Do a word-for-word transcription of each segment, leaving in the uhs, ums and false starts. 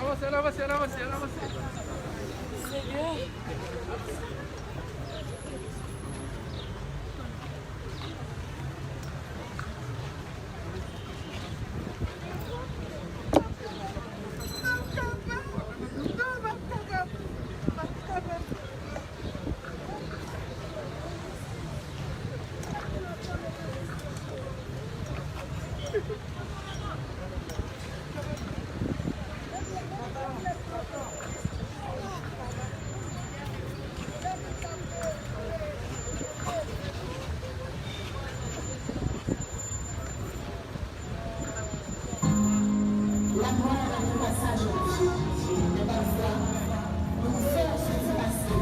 Avanse, avanse, avanse, avanse. Senyè. Lamò a gen pasaj la, men pafwa, nou fè w soti pase.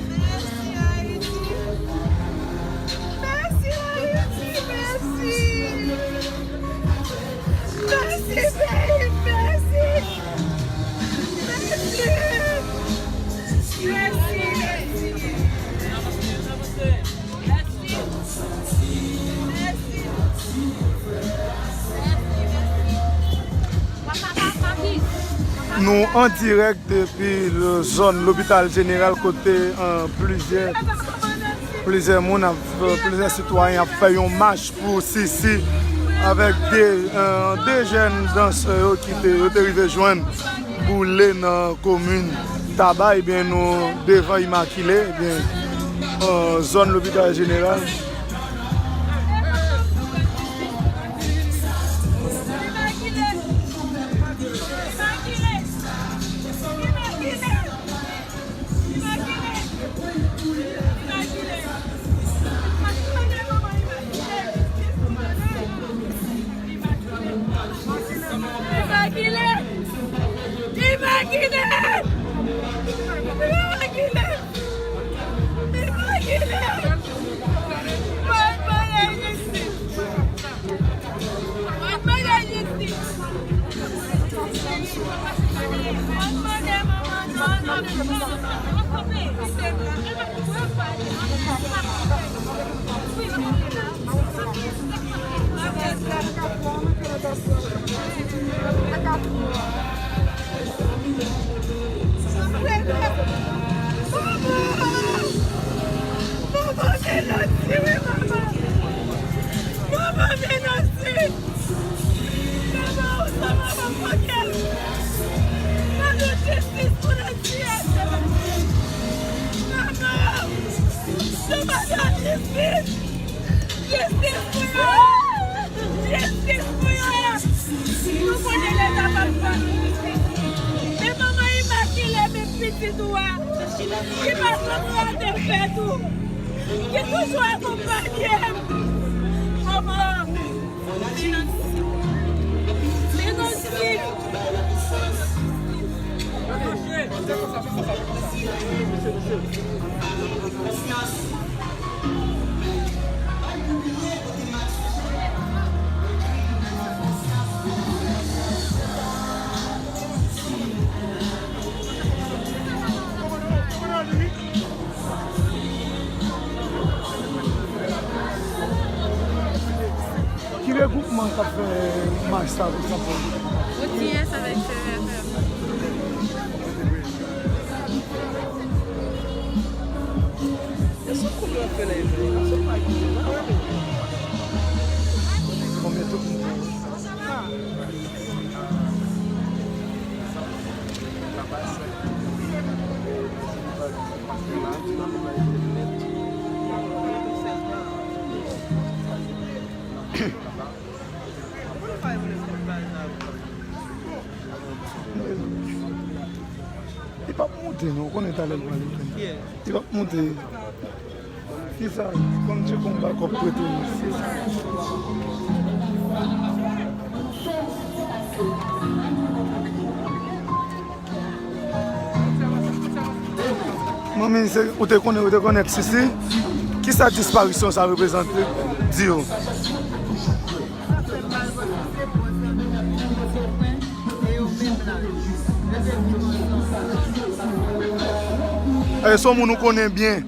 Mèsi, Ayiti, mèsi. Mèsi, peyi m, mèsi. Mèsi. Mèsi. Nou an dirèk depi zòn Lopital Jeneral kote, eh, plizyè, plizyè moun ap, plizyè sitwayen ap fè yon mach pou Sisi avèk de, eh, de jèn dansè yo ki te, yo te rive jwenn boule nan komin Taba, ebyen, nou devan Imakile, ebyen, eh, zòn Lopital Jeneral. Imakile! Imakile! Imakile! Imakile! Mwen mande jistis! Mwen mande jistis! Mwen mande manman nou, non, non, non, non, non, non, non. Mande jistis pou Nancy! Mande jistis! Jistis pou yo! Jistis pou yo! Nou konnen Leta p ap ban nou jistis. Men manman Imakile, men pitit ou a, ki pa janm rate fèt ou, ki toujou akonpanye m. Manman! Menansi! Menansi! Ki regroupman k ap fè mach sa konsa pou ou? O T S avèk C V F M. Konbyen tout moun? Nou konnen talè l pral vini. Li p ap monte. Kisa? Konn tcheke yon backup prete nou. Manmi, se, ou te konnen, ou te konnen Sisi? Kisa disparisyon sa reprezante? Di yo. E, se yon moun ou konnen byen.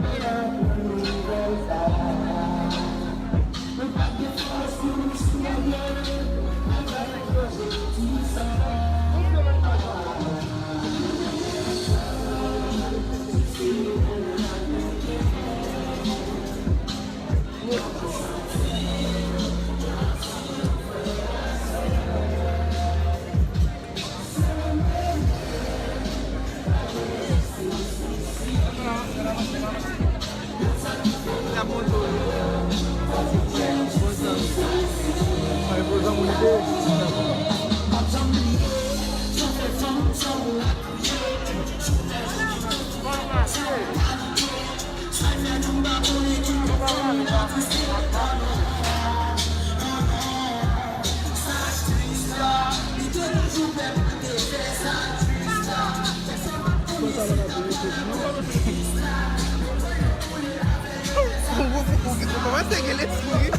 Ou kòmanse gen lespri.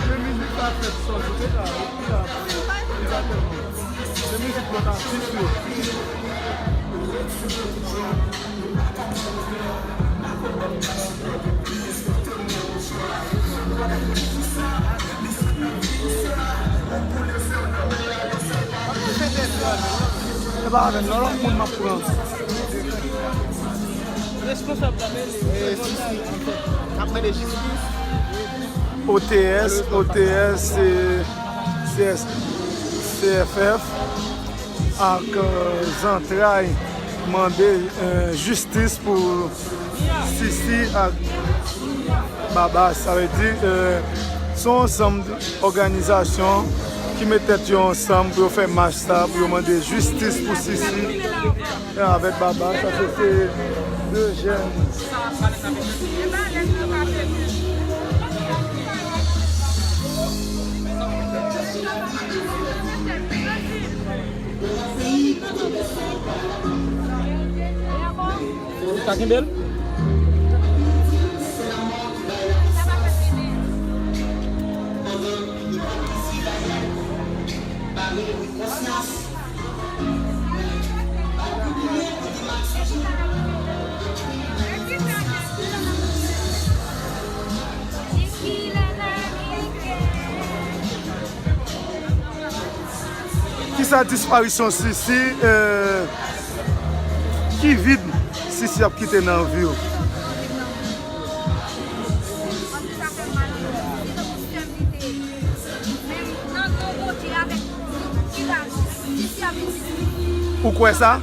Men mizik sa fèt sòti deja, wi, deja. Se mizik lòt atis yo. Se pa avè n, nan lòt moun m ap pran. Responsab la mele. E, si, si. N ap mande jistis. O T S, O T S, se, se, C F F ak, euh, Zantray mande, euh, jistis pou Sisi ak Babas. Sa vle di, euh, se yon ansanm òganizasyon ki met tèt yo ansanm pou yo fè mach sa, pou yo mande jistis pou Sisi. Avèk Baba, sa se, se de jèn. Ou ka kenbe l? Kisa disparisyon Sisi, euh, ki vid Sisi ap kite nan vi w? Ou kwè sa?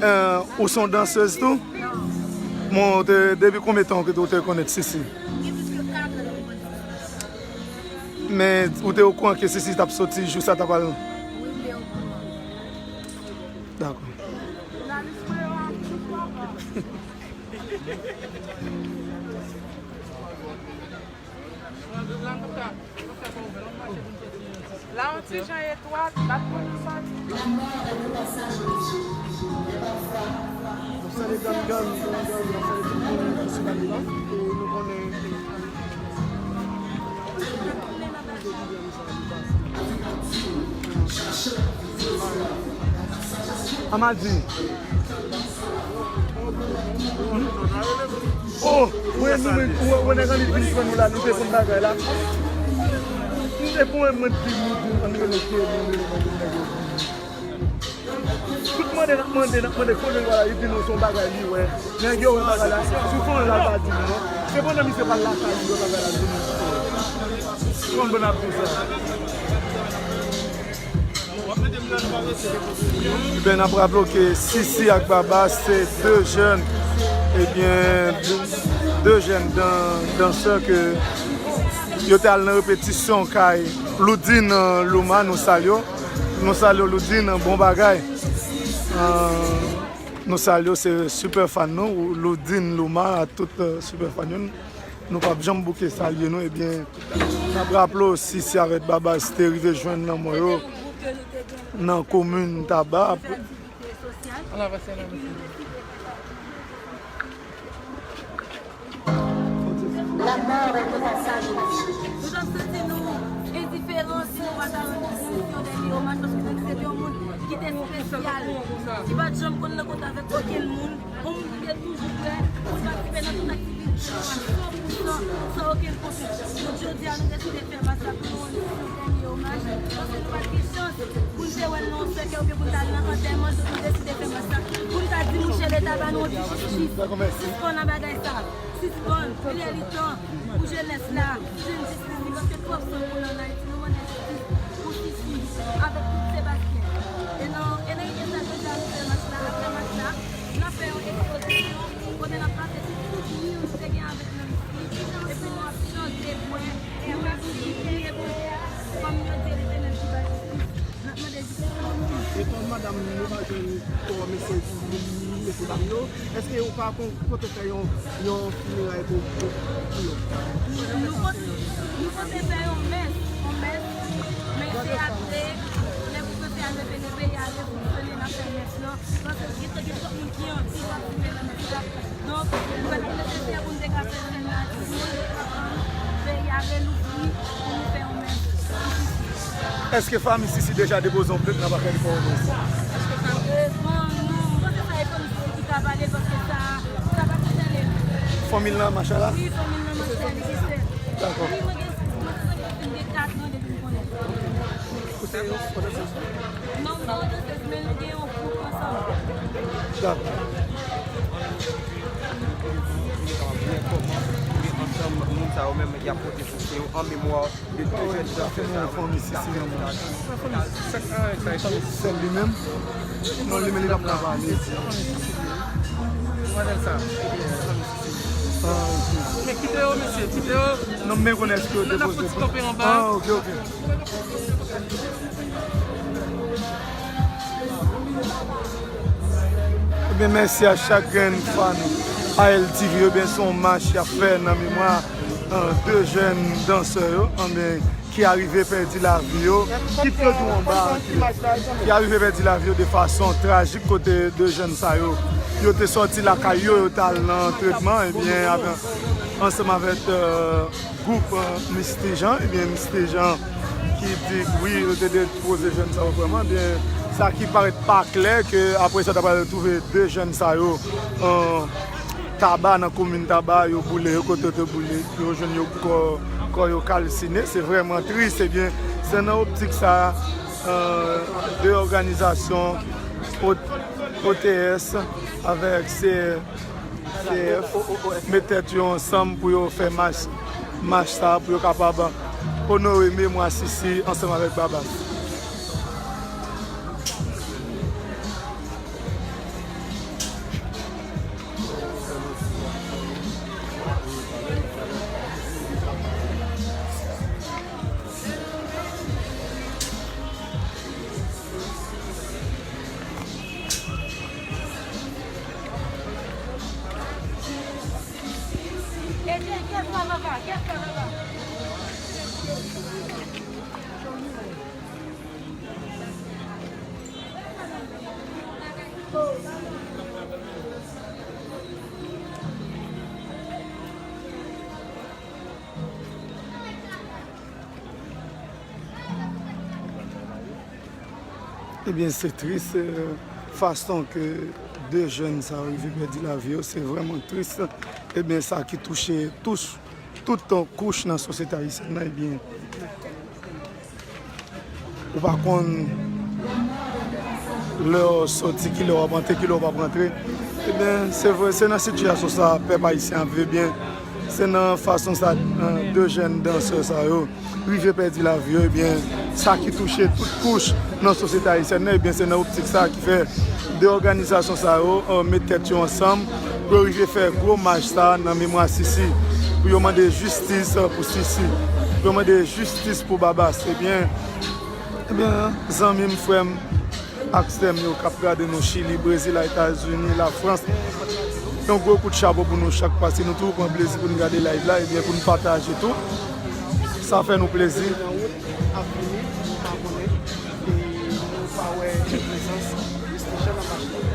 Euh, ou se yon dansez tou? Bon, ou te, depi konbyen tan ou te, ou te konèt Sisi? Men ou te okouran ke Sisi t ap soti jou sa t ap al? Dakò. La yon ti jan etwat, bat pou nou sòti. Nou salye Gangan, Gangan, nou salye tout moun ki sou live la. E nou konnen Amadi. Oh, ou wè nou menm, ou wè, ou wè nèg an li vin jwenn nou la, nou te konn bagay la. Nou te konn mwen di nou, di ann rele ke nou rele nèg yo. Tout mande n ap mande, n ap mande kote l pral ale, li di nou se yon bagay li wè. Nèg yo wè bagay la, si w fè yon live pa di nou non. Se pandan misye pral lakay li wè bagay la, li di nou. Konn bon ap di sa. Ebyen, n ap raple w ke Sisi ak Baba se de jèn, ebyen, de, De jèn dan, dansè ke yo te al nan repetisyon kay Loudine Loma, nou salye w. Nou salye w, Loudine, bon bagay. Euh, nou salye w, se sipè fan nou, Loudine Loma, a tout, euh, sipè fan yo. Nou p ap janm bouke salye nou. Ebyen, n ap raple w, Sisi avèk Babas te rive jwenn lanmò yo nan komin Taba. Ann avanse, ann avanse. Nou t ap santi nou endiferan si nou pa ta rann Sisi yon dènye omaj, paske Sisi se te yon moun ki te espesyal, ki pa t janm konn nan kont avèk okenn moun, yon moun ki te toujou prè pou l patisipe nan tout aktivite, san pou san, san okenn konfli. Donk, jodi a, nou deside fè masak pou nou rann Sisi yon dènye omaj, paske nou pa t gen chans pou n te wè l nan yon sèkèy oubyen pou n t al nan antèman l, donk nou deside fè masak pou n ta di mouche Leta ba nou yon ti jistis. Sispann nan bagay sa. Sispann. Li lè li tan pou jenès la jwenn jistis li, paske twòp san koule ann Ayiti. Nou mande jistis pou Sisi avèk tout Sebastyen. E nan, e nan ide sa, jodi a, nou fè mach la. Apre mach la, n ap fè yon ekspozisyon kote n ap pase tout souvni nou te gen avèk nou isit. Epi nou ap chante, bwè, nou ap kriye, kòm yo di, Letènèl ki ba jistis. N ap mande jistis. Etan madanm nou pa jwenn kò mesye, mesye dam yo, èske ou pa kon-, konte fè yon, yon fineray pou, pou, pou yo? Nou, nou konte, nou konte fè yon mès, yon mès, men se apre, lè nou konte al leve, leve, y a refonksyone, n ap fè mès lan. Paske gen, gen twòp moun ki anti patisipe nan mès la. Donk, nou wè li nesesè pou n te ka fè l menm la, timoun, peyi a relouvri, pou nou fè yon mès. Èske fanmi Sisi deja depoze yon plent nan pakè li fè yon mès? E, bon, non, m panse sa e fanmi Sisi ki ka pale, paske sa, sa pa konsène nou. Fanmi l nan mach la? Wi, fanmi l nan mach la, li ki fè. Dakò. Wi, mwen gen, mwen santi mwen fin gen kat an depi m konnen. Ou se yon, Non, m pa yon dansèz, men nou gen yon gwoup ansanm. Dakò. Ansanm moun sa yo menm y ap pote soutyen yo an memwa de de jèn dansè sa yo. Fanmi Sisi nan mach. Sèl li menm? Non, li menm li p ap ka pale. Mwen sa. Ah, ok. Men kite yo, mesye, kite yo. Non, men konnen èske yo depoze. N ap fouti kanpe anba. Ah, ok, ok. Ebyen, mèsi a chak grenn fan A L T V yo. Ebyen, se yon mach y ap fè nan memwa, euh, de jèn dansè yo, ebyen, ki arive pèdi lavi yo, kit yo tou anba, ki arive pèdi lavi yo de fason trajik, kote de jèn sa yo, yo te sòti lakay yo, yo t al nan tretman, ebyen, avè, ansanm avèk, euh, gwoup, euh, Miss Tijan, ebyen, Miss Tijan ki di wi, yo te depoze jèn sa yo vrèman, ebyen, sa ki parèt pa klè, ke apre sa, ta pral twouve de jèn sa yo, euh, Taba, nan komin Taba, yo boule yo, kote yo te boule yo, jwenn yo kò, kò yo kalsine, se vrèman tris, ebyen, se nan optik sa, euh, de òganizasyon O-, O T S avèk C F met tèt yo ansanm pou yo fè mach, mach sa, pou yo kapab onore memwa Sisi ansanm avèk Babas. Ebyen, se tris, euh, fason ke de jèn sa yo rive pèdi lavi yo, se vrèman tris. Ebyen, sa ki touche, touche tout kouch nan sosyete ayisyèn nan, ebyen, ou pa konn lè w sòti, kilè w ap antre, kilè w p ap rantre. Ebyen, se vre, se nan sitiyasyon sa pèp ayisyen ap viv, ebyen, se nan fason sa, euh, de jèn dansè sa yo rive pèdi lavi yo, ebyen, sa ki touche tout kouch nan sosyete ayisyèn nan, ebyen, se nan optik sa ki fè de òganizasyon sa yo, euh, met tèt yo ansanm Yo rive fè gwo mach sa nan memwa Sisi, pou yo mande jistis pou Sisi, pou yo mande jistis pou Babas. Ebyen, ebyen, zanmi m, frè m ak sè m yo k ap gade nou Chili, Brezil, Etazini, Lafrans, yon gwo kout chapo pou nou chak, paske nou toujou pran plezi pou n gade live la, ebyen, pou n pataje tou. Sa fè nou plezi. Ap vini, nou pa konnen, e nou pa wè prezans Mister Chan nan mach la.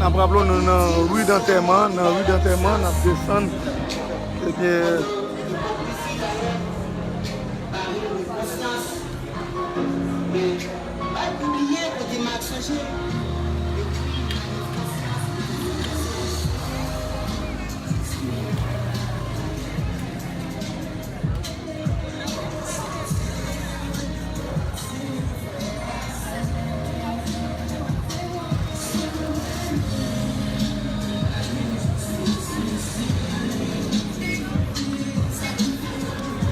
N ap raple w, nou nan ri dantèman, nan ri dantèman, n ap desann. Ebyen,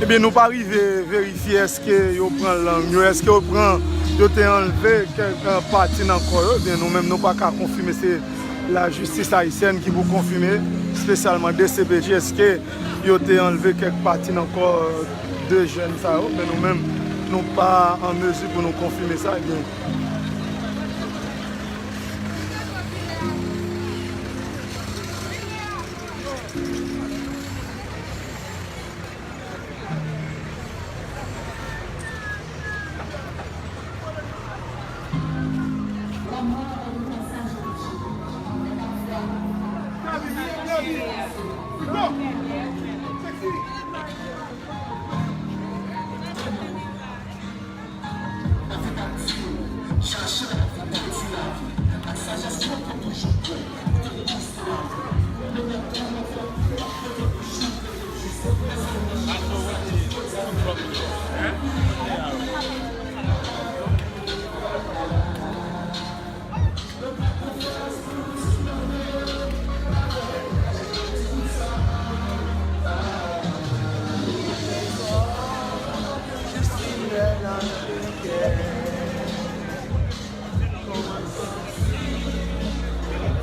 Ebyen, nou pa rive verifye èske yo pran lang yo, èske yo pran, yo te anlve kèk, eh, pati nan kò yo. Ebyen, nou menm, nou pa ka konfime, se lajistis ayisyèn ki pou konfime, espesyalman D C P J, èske yo te anlve kèk pati nan kò, eh, de jèn sa yo, men nou menm, nou pa an mezi pou nou konfime sa, ebyen.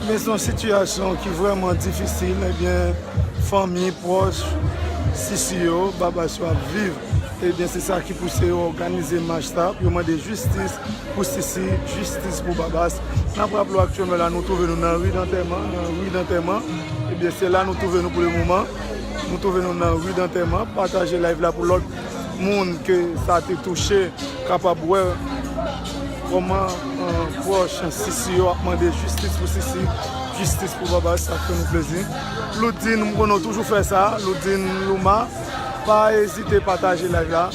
Men se yon sitiyasyon ki vrèman difisil, ebyen, fanmi, pwòch, Sisi yo, Babas yo ap viv. Ebyen, se sa ki pouse yo òganize mach sa, pou yo mande jistis pou Sisi, jistis pou Babas. N ap raple w aktyèlman la, nou twouve nou nan ri dantèman, nan ri dantèman. Ebyen, se la nou twouve nou pou le moman. Nou twouve nou nan ri dantèman. Pataje live la pou lòt moun ke sa te touche kapab wè kòman, eh, pwòch Sisi yo ap mande jistis pou Sisi. jistis pou Babas, sa fè nou plezi. Loudine, m konnen w toujou fè sa. Loudine Louma, pa ezite pataje live la.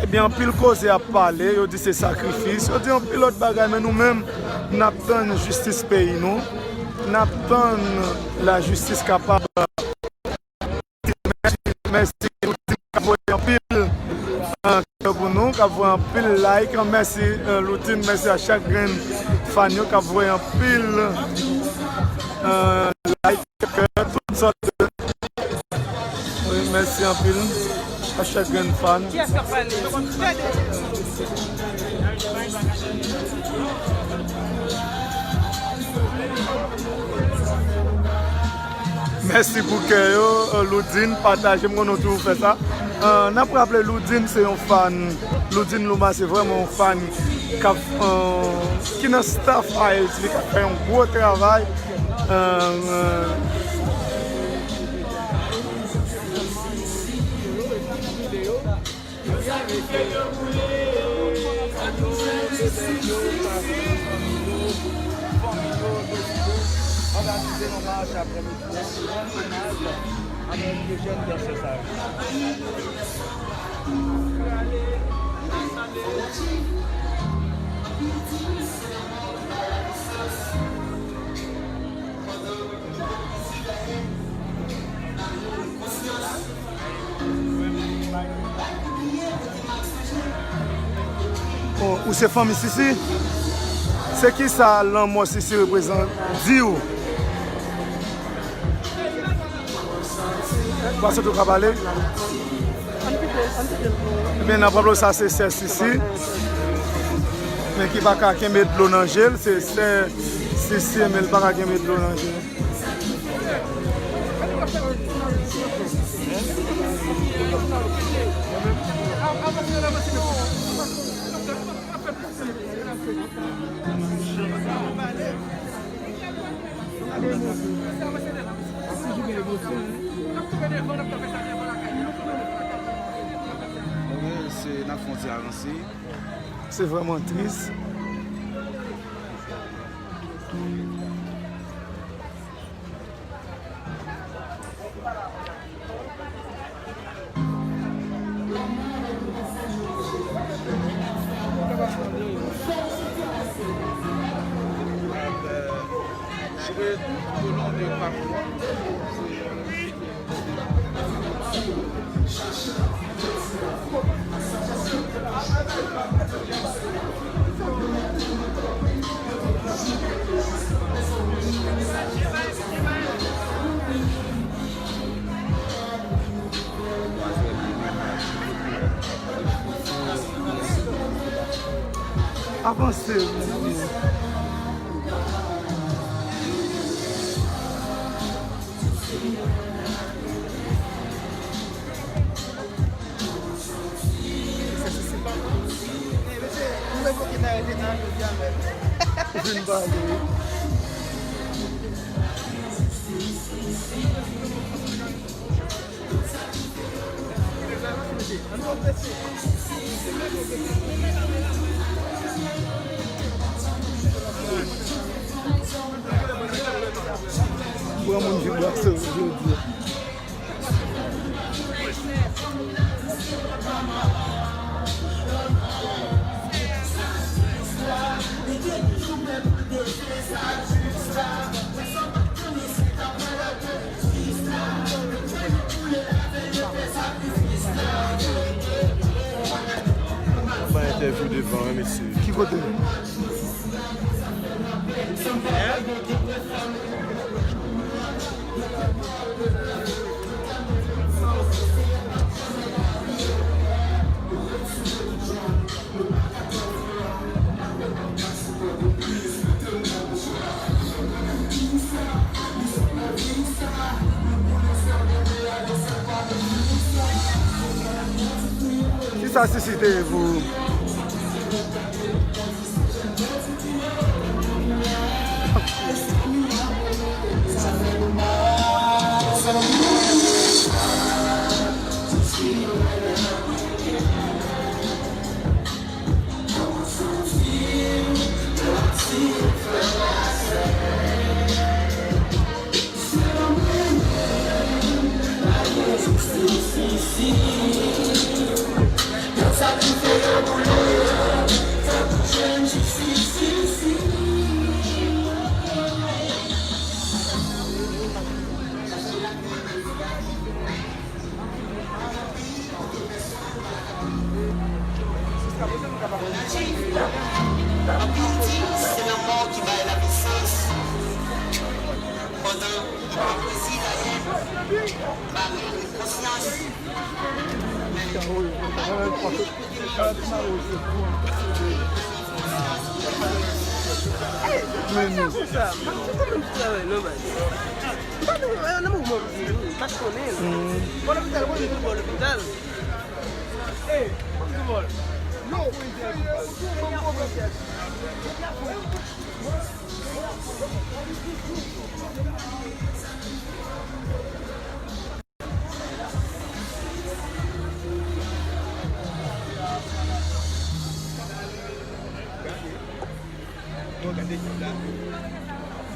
Ebyen, anpil koze ap pale, yo di se sakrifis, yo di anpil lòt bagay, men nou menm, n ap tann jistis peyi nou, n ap tann lajistis kapab. Mèsi, mèsi, Loudine k ap voye anpil, euh, kè pou nou, k ap voye anpil like. Mèsi, euh, Loudine, mèsi a chak grenn fan yo k ap voye anpil, euh, like, kè, tout sòt de. Wi, mèsi anpil a chak grenn fan. Mèsi pou kè yo, euh, Loudine, pataje, m konnen w toujou fè sa. Euh, n ap raple, Loudine se yon fan, Loudine Louma se vrèman yon fan k ap, euh, ki nan staff A L T V, k ap fè yon gwo travay. Euh, euh, Òganize yon mach aprèmidi an pou rann omaj a de jèn dansè sa yo. Oh, ou se fanmi Sisi? Se kisa lanmò Sisi reprezante di w? Pase tou ka pale? Ebyen, n ap raple w sa se sè Sisi, men ki pa ka kenbe dlo nan je l, se sè Sisi, men l pa ka kenbe dlo nan je l. Ok, se n ap fè yon ti avanse. Se vrèman tris. Jwe tout o lon de pafwa. Avanse, mezanmi. Vin pale. Pran moun vibwasyon jodi a. Bay entèvyou devan, wi, mesye. Ki kote? Kisa Sisi te ye pou ou? Anpil di se lanmò ki bay lavi sans, pandan ipokrezi dayè ba moun konsyans. Men anpil moun kote m ap viv la, yo gen konsyans. Hey, men sa konsa, m pa t menm sou travay non, baz. M pa t nan mouvman pou di, m pa t konnen. Bò lopital, mwen menm bò lopital.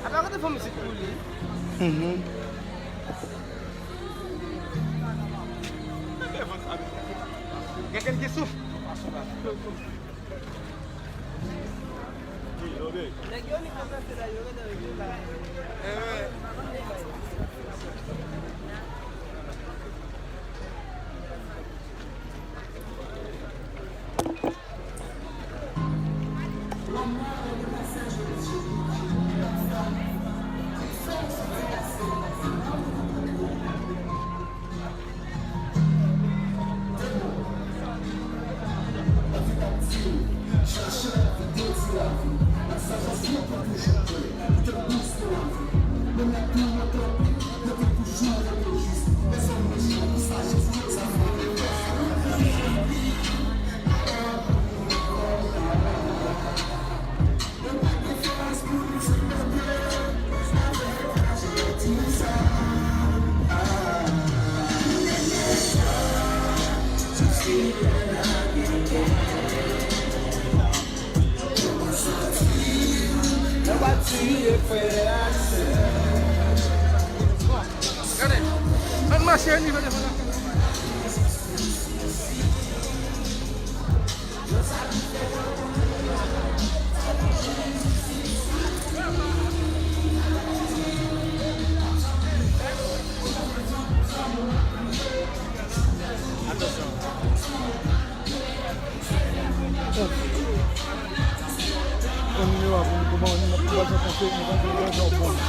Apa kote fò mizik pou li? Mhm. Gen kèk ki souf. Nèg yo ni konsantre la, yo rete yo la. Gade, ann mache, ann rive devan la. Yon nimewo a pou nou kouman nou nan pwazon panse nou pa gen rezon pou nou.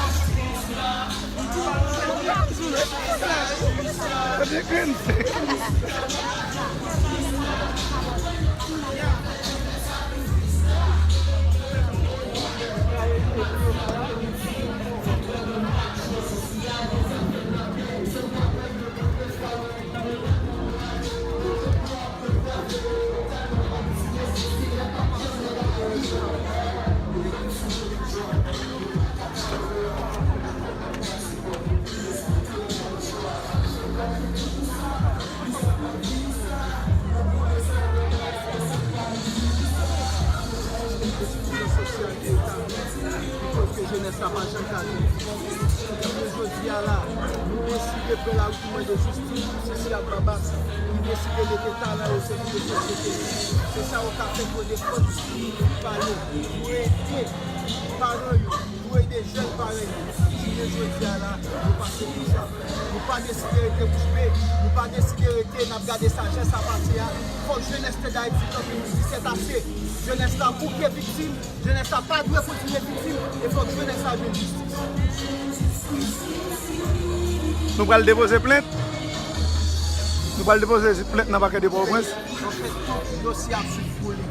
Kote jenès la pa janm ka jwenn. Jounen jodi a la, nou deside pran lari pou mande jistis pou Cécilia Babas, ki deside mete talan yo sèvis de sosyete. Se sa yo ka fè pou yo defann fi pa yo, pou yo ede paran yo, pou yo ede jèn parèy nou. Jounen jodi a la, nou pase pou sa. Nou pa deside rete bouch be, nou pa deside rete n ap gade sajès ap pase a. Fòk jenès tè Dayiti kanpe pou di sètase. Jenès la bouke viktim, jenès la pa dwe kontinye viktim, e fòk jenès la jwenn jistis. Nou pral depoze plent. Nou pral depoze plent nan pakè de Pòtoprens. Yo fè tout dosye a swiv pou li.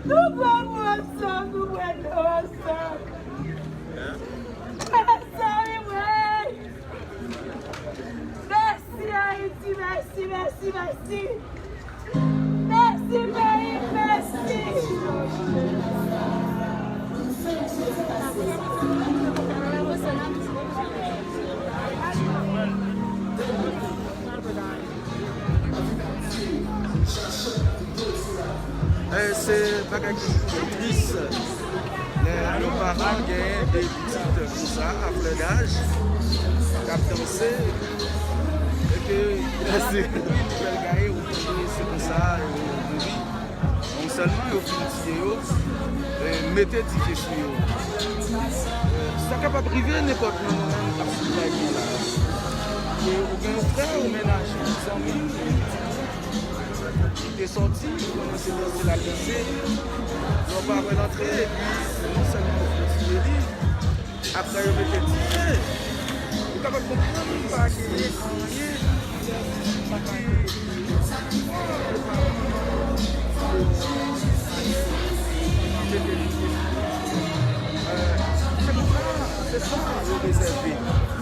Nou pran pou ansanm, nou pran nou ansanm. Mèsi, mwen. Mèsi, Ayiti, mèsi, mèsi, mèsi. Mèsi, peyi, mèsi. Eh, se bagay ki tris. Lè yon paran genyen de pitit konsa, a flè daj, k ap danse, e ke, lè se nouvèl gaye, ou tande se konsa, yo mouri. Non sèlman yo fin tiye yo, e mete dife sou yo. Sa kapab rive nenpòt nan moman n ap sou live lan la. E ou gen yon frè, ou mennaj, yon zanmi, ki te sòti, li kòmanse danse, l ap danse. Lè w pa wè l antre, epi non sèlman yo fè tiye li, apre yo mete dife. Ou kapab konprann pa genyen anyen ki mete dife. Euh, se konsa, se sa yo rezève.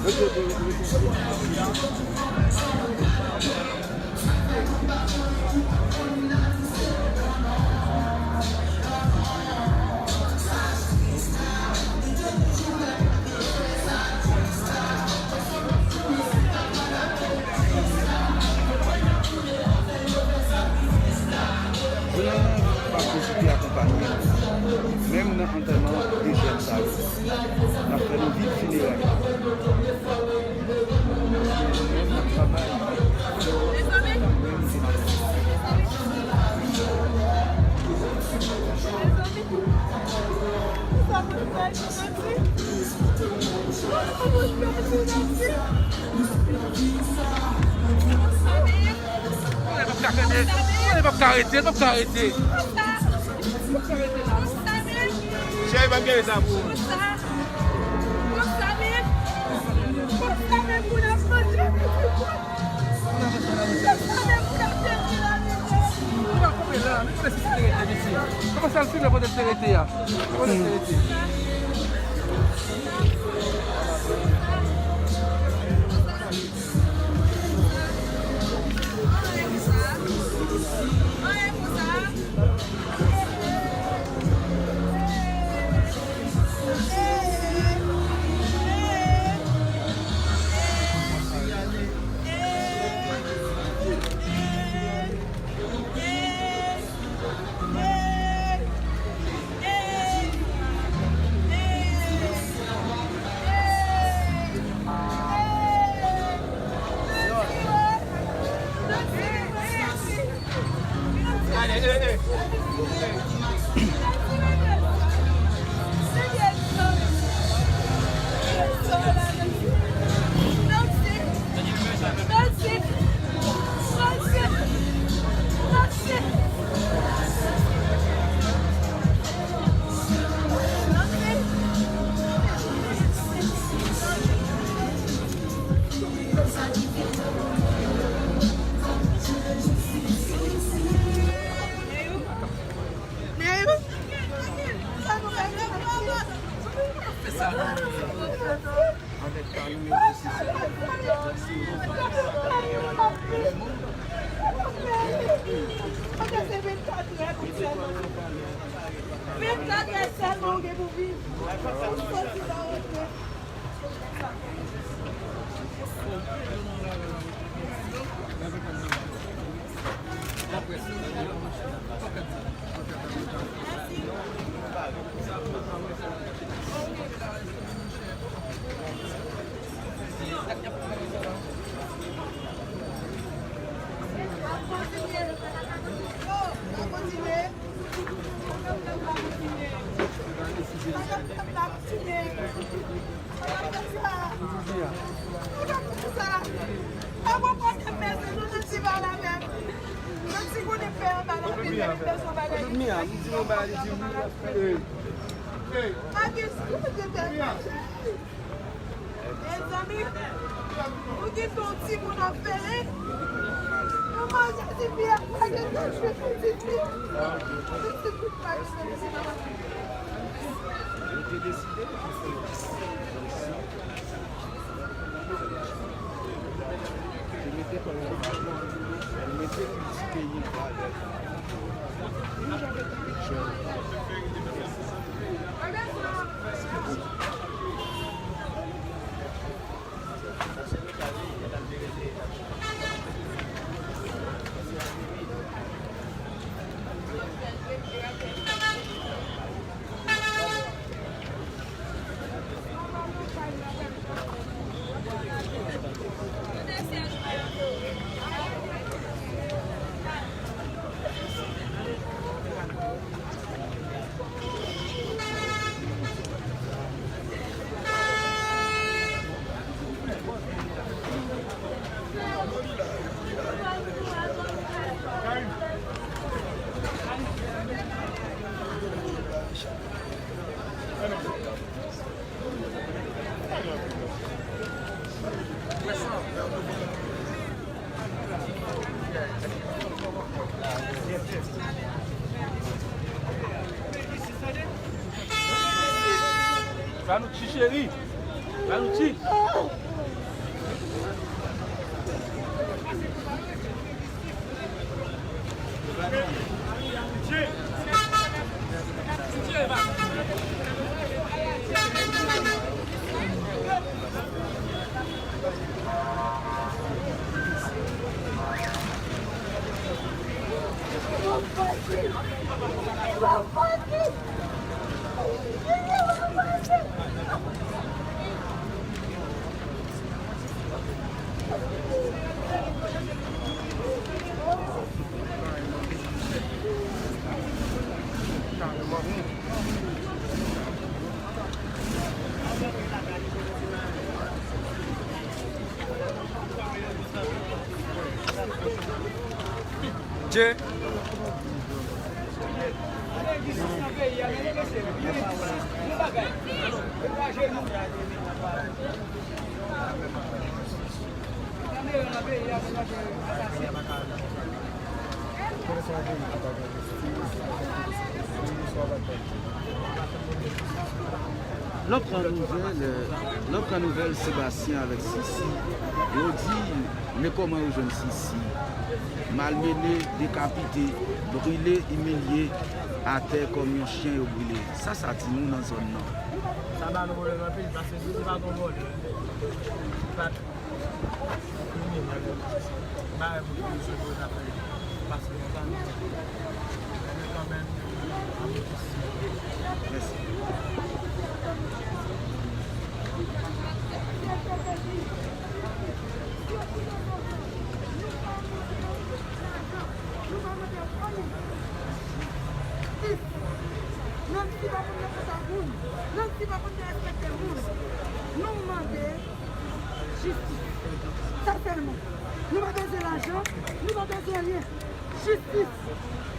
Yo te de, de, de, de, Gouvènman pa ezite akonpanye nou, menm nan antèman de jèn sa yo. N ap fè nou viv fineray. L p ap ka fèmen. L p ap ka rete. L p ap ka rete. Cheri, pa m kite sa pou ou. Li pa kanpe la, li konnen si se te rete, mesye. Kòman sa l file kote l te rete a? Kote l te rete? Vennkat è sèlman ou gen pou viv. Ou soti nan retrèt. Mezanmi, nou gen yon timoun òfelen. Nou manje ti fi a, pa gen tan jwe pou ti fi. Ti fi pa gen tan jwe. Yo te deside pou fè yon misyon ki mete kòlè, mete kilti peyi an an valè. Ba nou ti cheri. Ba nou ti. Dje. Lòt gran nouvèl, lòt gran nouvèl, Sébastien avèk Sisi, yo di, men kòman yo jwenn Sisi, malmennen, dekapite, brile, imilye, atè kòm yon chen yo brile. Sa, sa di nou nan zòn nan. Sa ba nou pwoblèm anpil, paske si se pa t yon vòlè, li pa t kriminèl, bagay pou polisye pou yo ta fè pase yon tann. Men kanmenm, mèsi. Nancy pa konn nan kontak moun. Nancy pa konn nan respekte moun. Nou mande jistis. Sa sèlman. Nou pa bezwen lajan, nou pa bezwen anyen. Jistis.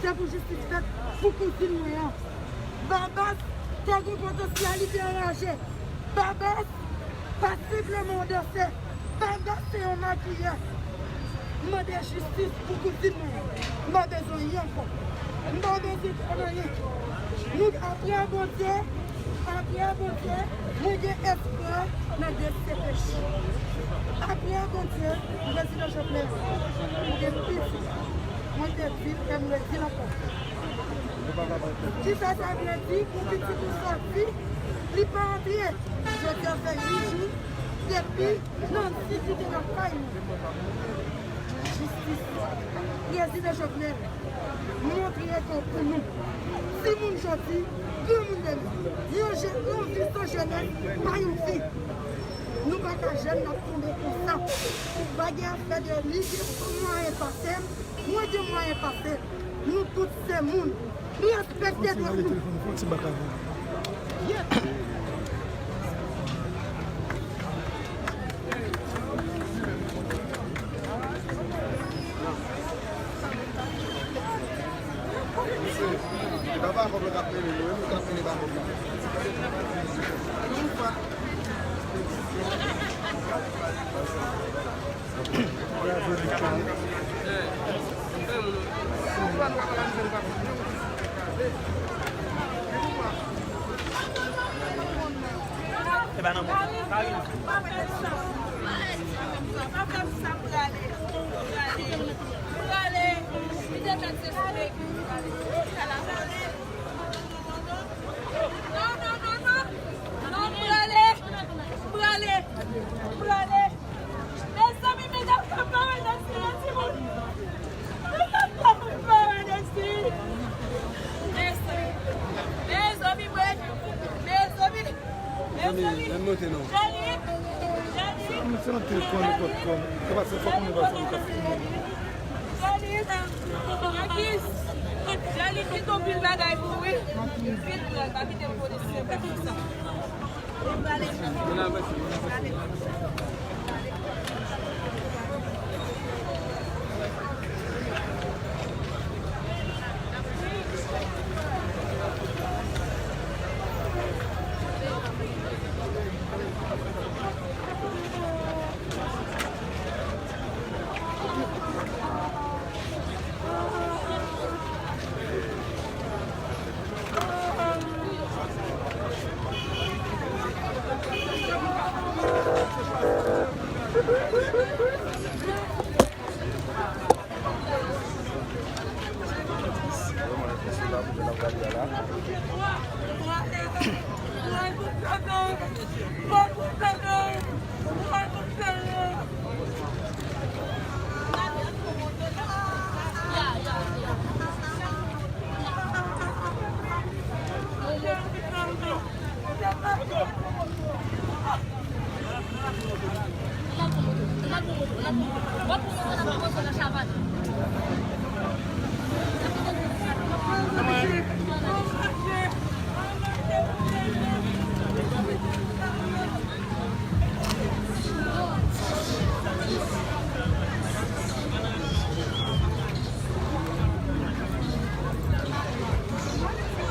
Se pou jistis fèt pou kouzin mwen an. Babas te gen potansyalite anraje. Babas pa senpleman yon dansè. Babas se yon makiyè. M mande jistis pou kouzin mwen. M pa bezwen anyen ankò. M pa bezwen konn anyen. Nou, apre Bondye, apre Bondye, mwen gen espwa nan D C P J. Apre Bondye, Prezidan Jovenel, mwen gen pitit. Mwen te di l e m redi l ankò. Kisa sa vle di pou pitit ou sòti, li pa antre? Jodi a fè uit jou depi Nancy kite lakay nou. Jistis. Prezidan Jovenel, montre kò w pou nou. Timoun jodi, granmoun demen. Yon je-, yon vi san jenès pa yon vi. Nou pa ka jèn, n ap tonbe konsa. Ou pa gen afè de li gen mwayen pase m, mwen gen mwayen pase l. Nou tout se moun. Nou respekte dwa nou. Non, non, non, non. Non, m prale. M prale. M prale. Mezanmi, medam, fè m pa wè Nancy, non, timoun. Medam, fè m pa wè Nancy. Mezanmi. Mezanmi, mwen. Mezanmi. Mezanmi. Jani. Jani. Se yon telefòn, nenpòt kòm. Se pa se fòk mwen pase yon kat. Jani, Jani, kite yon pil bagay pou ou, wi. Vin pran, pa kite m polis se pou sa. Vin pale. Vin pale.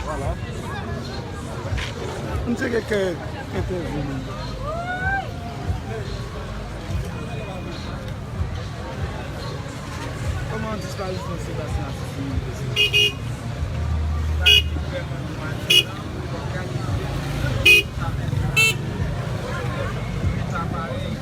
Vwala. M tcheke kèk entèvyou moun. Kòman disparisyon Sébastien Assis vin rive sou nou? Sa ki vrèman nou mache la, pou òganizasyon sa fè sa. Leta parèy.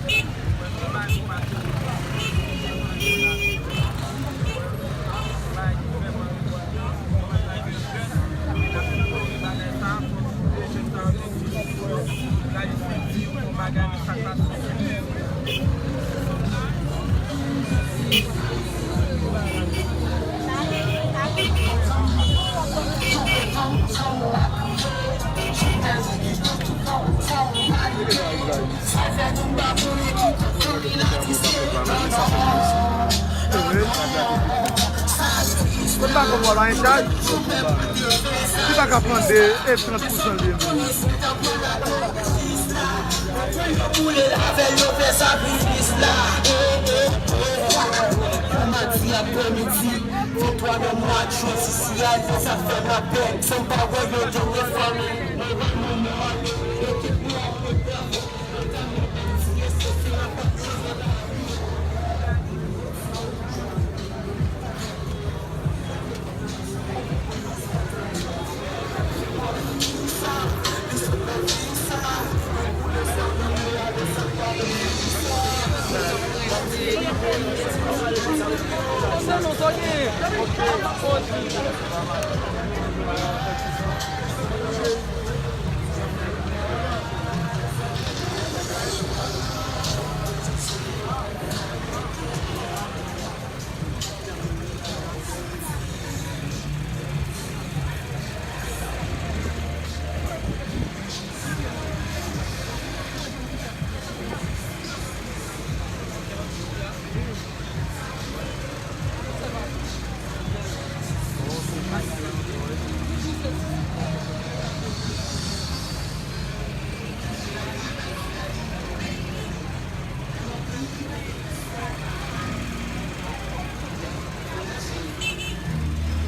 Mwen pa konprann anyen, chaj. Li pa ka pran de e trant pousan li menm. Madi aprèmidi, venntwa nan mwa jen, sisi a, sa fè m lapèn. San m pa wè yon dènye fanmi.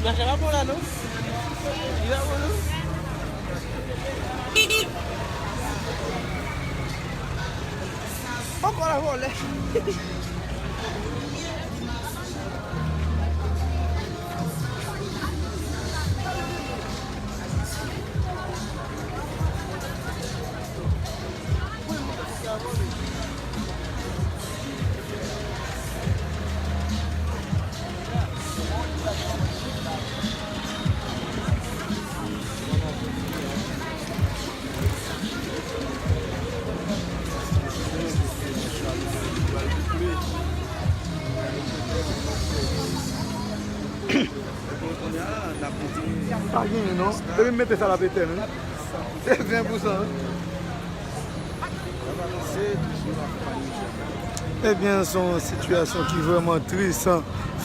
Mache pa bon la non. Li pa bon non. Poko la vole. Pa genyen non. Depi m mete sa l ap etenn wi. Se ven pou san wi. Ebyen, se yon sitiyasyon ki vrèman tris,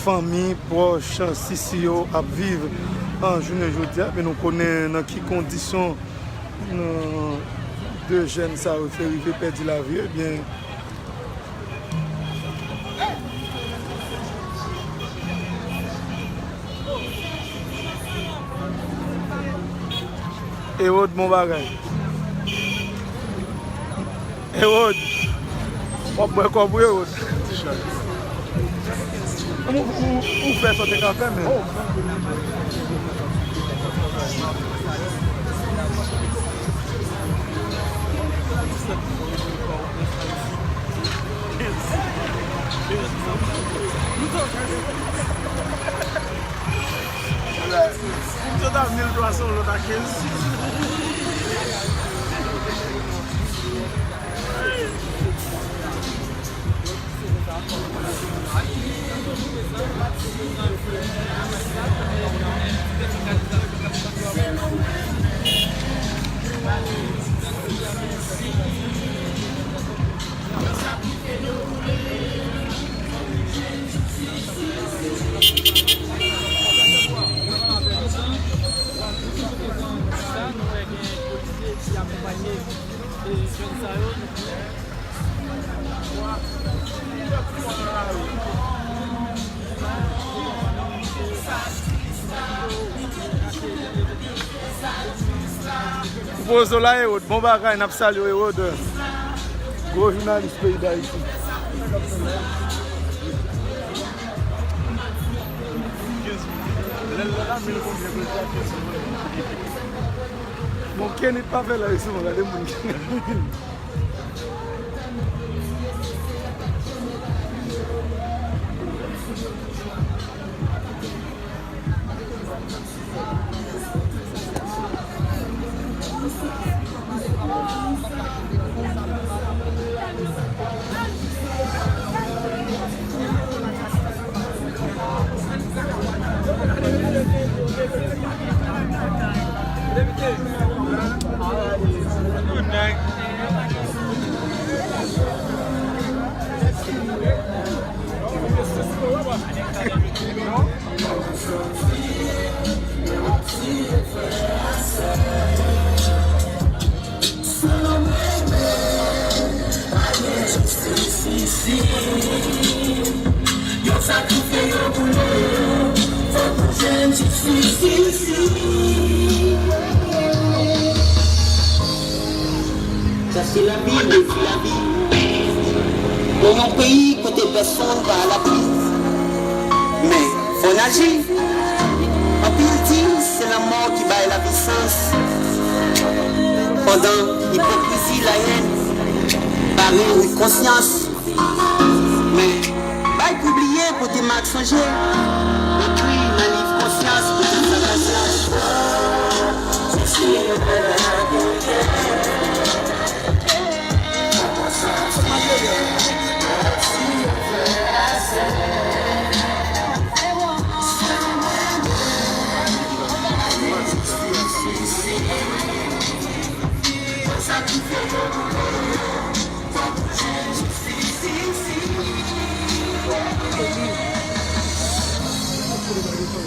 fanmi, pwòch, Sisi yo ap viv an jounen jodi a. Men nou konnen nan ki kondisyon de jèn sa yo te rive pèdi lavi yo. Ebyen, Erod, bon bagay. Erod, w ap bwè kòb ou, Erod. Ou, ou, ou fè sa w te ka fè, men. Misye ta mil twa san, lòt a kenz. Ou poze w la, Erod. Bon bagay, n ap salye w, Erod. Gwo jounalis peyi Dayiti. Bon, Kenny pa fè live sou mwen, gade moun. Yo sakrifiye, yo boule, fòk nou jwenn jistis. Sa se lavi, lavi. Nan yon peyi kote pèsonn pa alabri. Men, fò n aji. Anpil di se lanmò ki bay lavi sans. Pandan ipokrizi, layèn bare wout konsyans. Men, bay pou bliye, pote mak sonje. Ekri nan liv konsyans,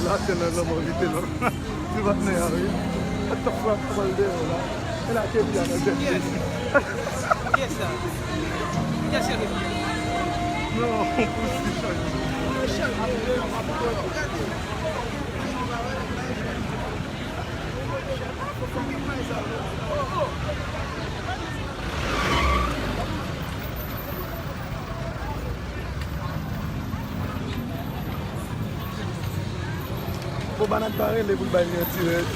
Laten nan lanmò vite non. Ti patnè a wi. What the fuck, kòman l deyò la? E la Kelly a nan tèt li. Kiyès sa? Kiyès sa? Non, pou si chak. Bon, banana pa rele pou l bay li yon ti rèd.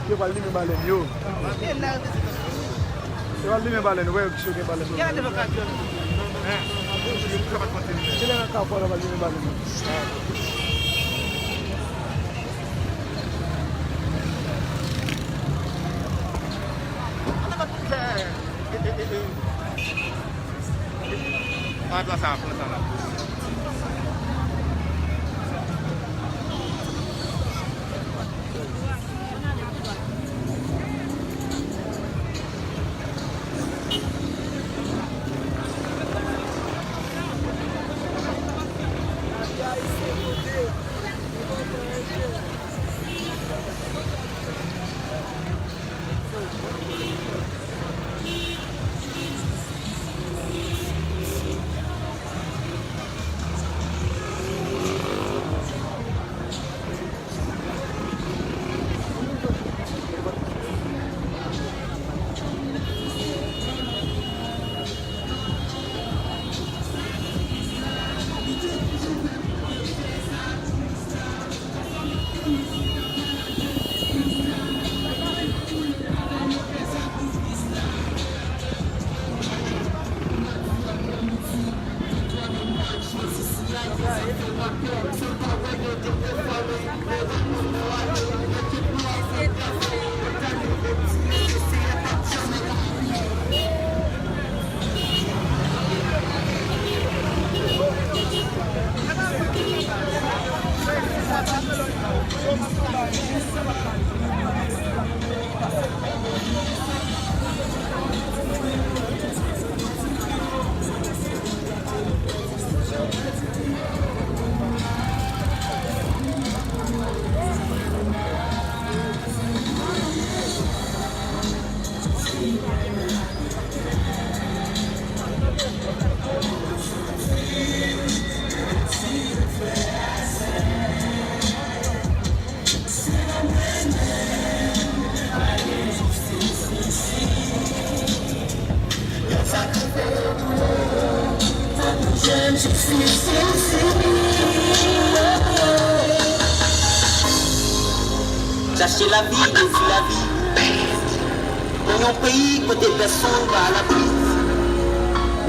Yo pral limen balèn yo. Yo pral limen balèn, wè yo ki cho gen balèn yo. Kilè nan kafou a yo pral limen balèn yo? Pran sa, pran sa la. Chache lavi, dezi lavi. Nan yon peyi kote pèsonn pa alabri.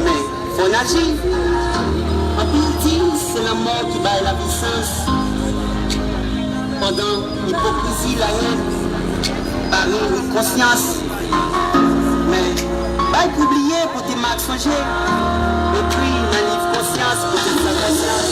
Men, fò n aji. Anpil di se lanmò ki bay lavi sans. Pandan ipokrizi, layèn, pa gen konsyans. Men, bay pou bliye, pote mak sonje. Ekri nan liv konsyans, pote sa konsyans.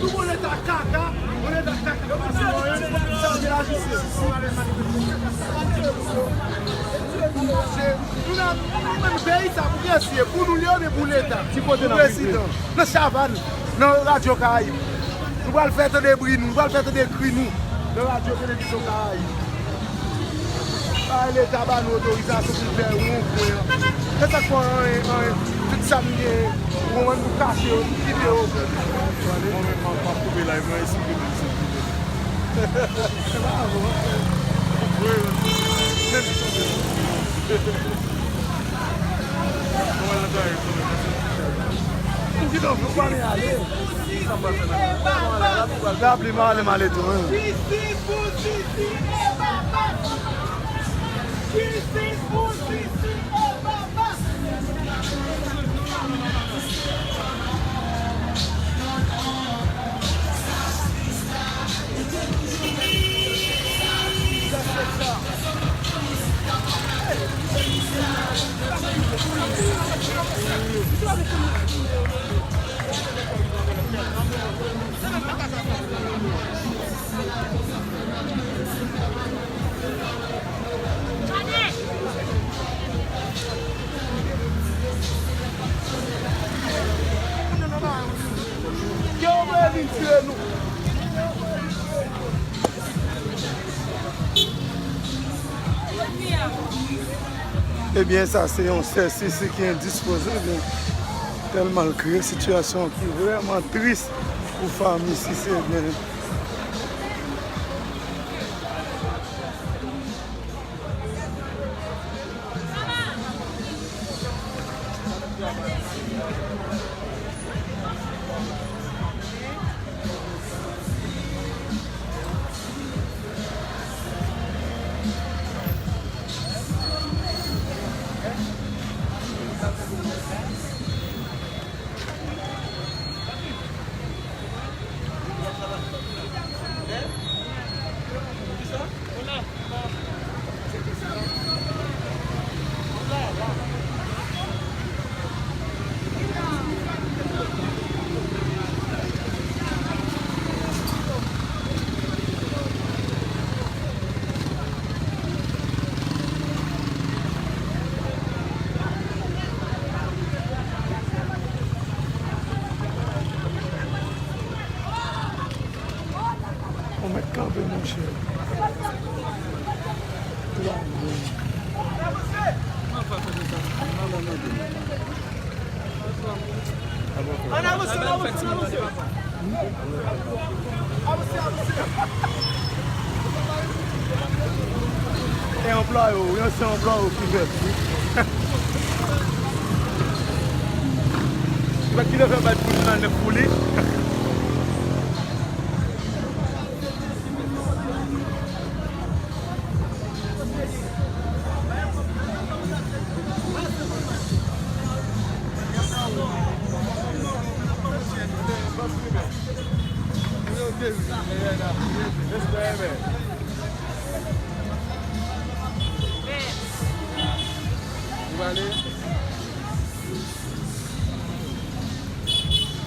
Yon leta kaka, yon leta kaka, pase yon, yon leta kaka, sa se lajistis. Nou nan, nou menm peyi sa, pou kiyès li ye? Pou nou li ye oubyen pou leta? Ki kote n ap viv? Pou prezidan. Nan Chavann, nan Radyo Karayib. Nou pral fè tande bri nou, nou pral fè tande kri nou nan Radyo Televizyon Karayib. Bay leta ba nou otorizasyon pou n fè won kwen an. Se sa k fè anyen, anyen. Tout sa m gen, won an nou kache yo, nou kite yo. Mwen menm, m ap, m ap koupe live mwen, esplike nou sa k rive. Wi, wi. Lapli m ale, m ale tou, wi. Jistis pou Sisi e Babas! Jistis pou Sisi e Babas! Yo vle vin tire nou. Ebyen, sa se yon sè Sisi ki endispoze, ebyen, tèlman l kreye sitiyasyon ki vrèman tris pou fanmi Sisi, ebyen. Ou mèt kanpe, monchè. Ann avanse, ann avanse, ann avanse. Avanse, avanse. E anplwaye w, yon se anplwaye w ki fèt. Mwen ki te fè bay pou li nan nèf pou li.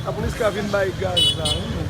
Lapolis ka vin bay gaz la, wi.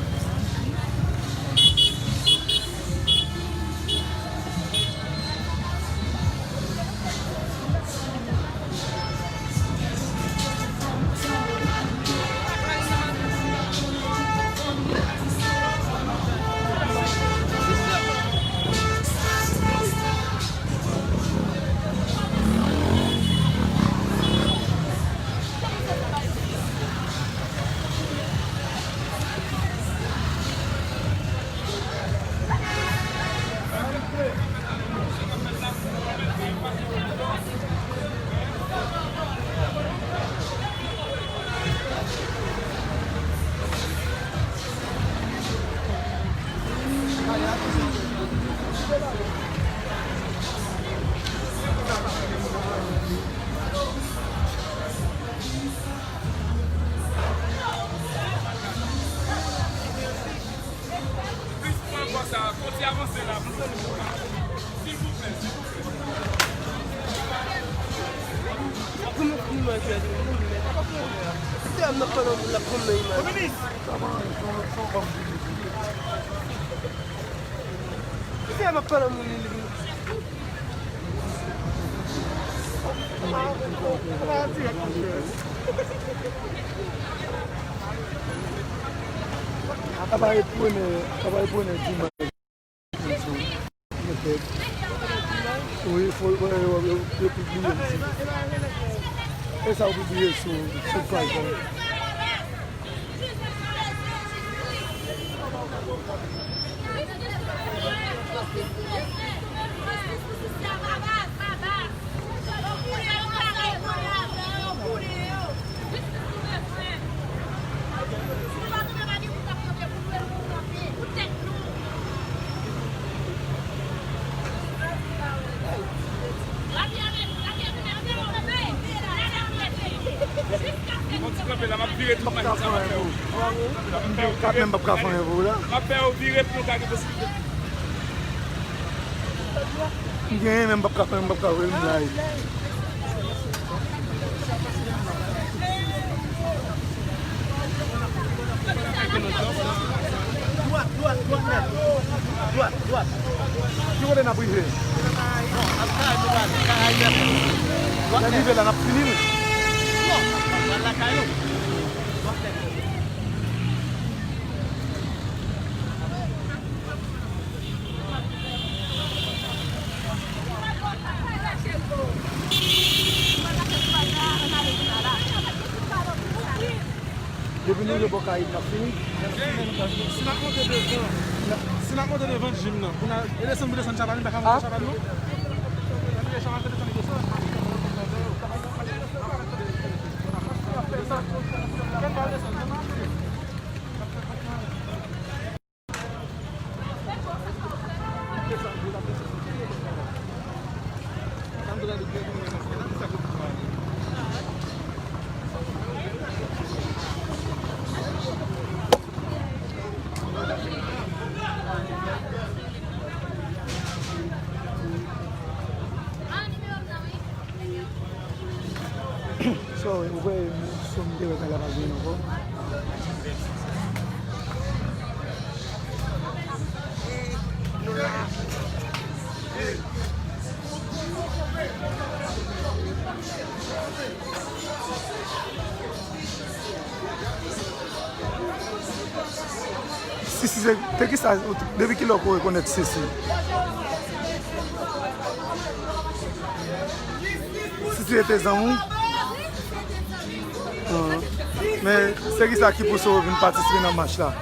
Plis pran bò sa, kontinye avanse la, pou nou. Silvouplè, silvouplè. Sè m nan pale moun la konn nan imaj. Sè m ap pale moun li. Apa e pwene, apa e pwene dimanch. Wi, fo yo, yo, yo, yo pibliye m sou. E sa yo pibliye sou, sou paj la. Yon ti kanpe la, m ap vire tout machin sa, m ap fè yo. M ap fè yo vire pou yo gade posiblite. M genyen, men m p ap ka fè, m p ap ka voye l, m live. Dwat, dwat, dwat nèt. Dwat, dwat. Ki kote n ap rive? Lè n rive la, n ap fini l. Depi nou rive bò Kayib, n ap fini. Si n ap monte devan, si n ap monte devan jim nan, pou n al, e desann pou desann chaval, nou pa ka monte chaval nou? Sorry, ou wè, sou m te wè talè pa gen ankò. Sisi, se, te kisa, depi kilè w rekonèt Sisi? Sisi rete zanmi w? Ah. Men se kisa ki pouse w vin patisipe nan mach la?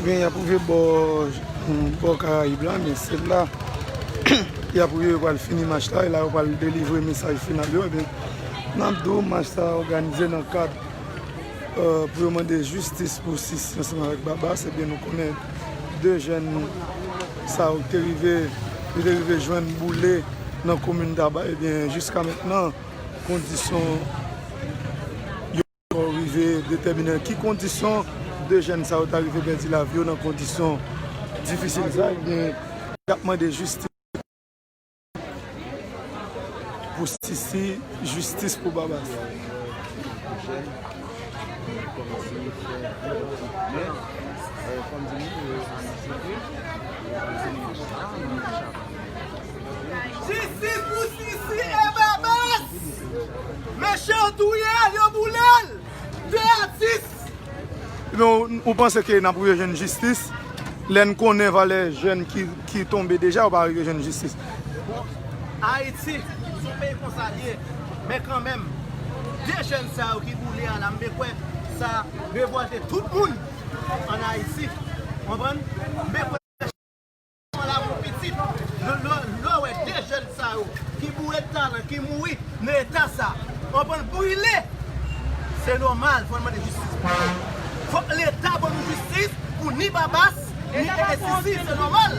Ebyen, y ap rive bò, bò Karayib la, men se la y ap rive pral fini mach la, e la yo pral delivre mesaj final yo. Ebyen, n ap di w, mach sa òganize nan kad, euh, pou yo mande jistis pou Sisi ansanm avèk Babas. Ebyen, nou konnen de jèn sa yo te rive, yo te rive jwenn boule nan komin Taba. Ebyen, jiska mentnan, kondisyon yo rive detèmine nan ki kondisyon de jèn sa yo ta rive pèdi lavi yo nan kondisyon difisil sa. Ebyen, y ap mande jistis pou Sisi, jistis pou Babas. Jistis pou Sisi e Babas! Mechan yo touye l, yo boule l! De a sis! Ebyen, ou, ou panse ke n ap rive jwenn jistis? Lè n konnen valè jèn ki, ki tonbe deja, yo pa rive jwenn jistis. Bon, Ayiti, se yon peyi konsa l ye. Men kanmenm, de jèn sa yo ki boule a la, m kwè sa revòlte tout moun ann Ayiti. Konprann? M kwè la pou pitit. Lè, lè, lè w wè de jèn sa yo ki boure talan, ki mouri nan eta sa, w konprann, brile, se nòmal, fò n mande jistis pou yo. Fòk Leta ban nou jistis pou ni Babas, ni Sisi, se nòmal.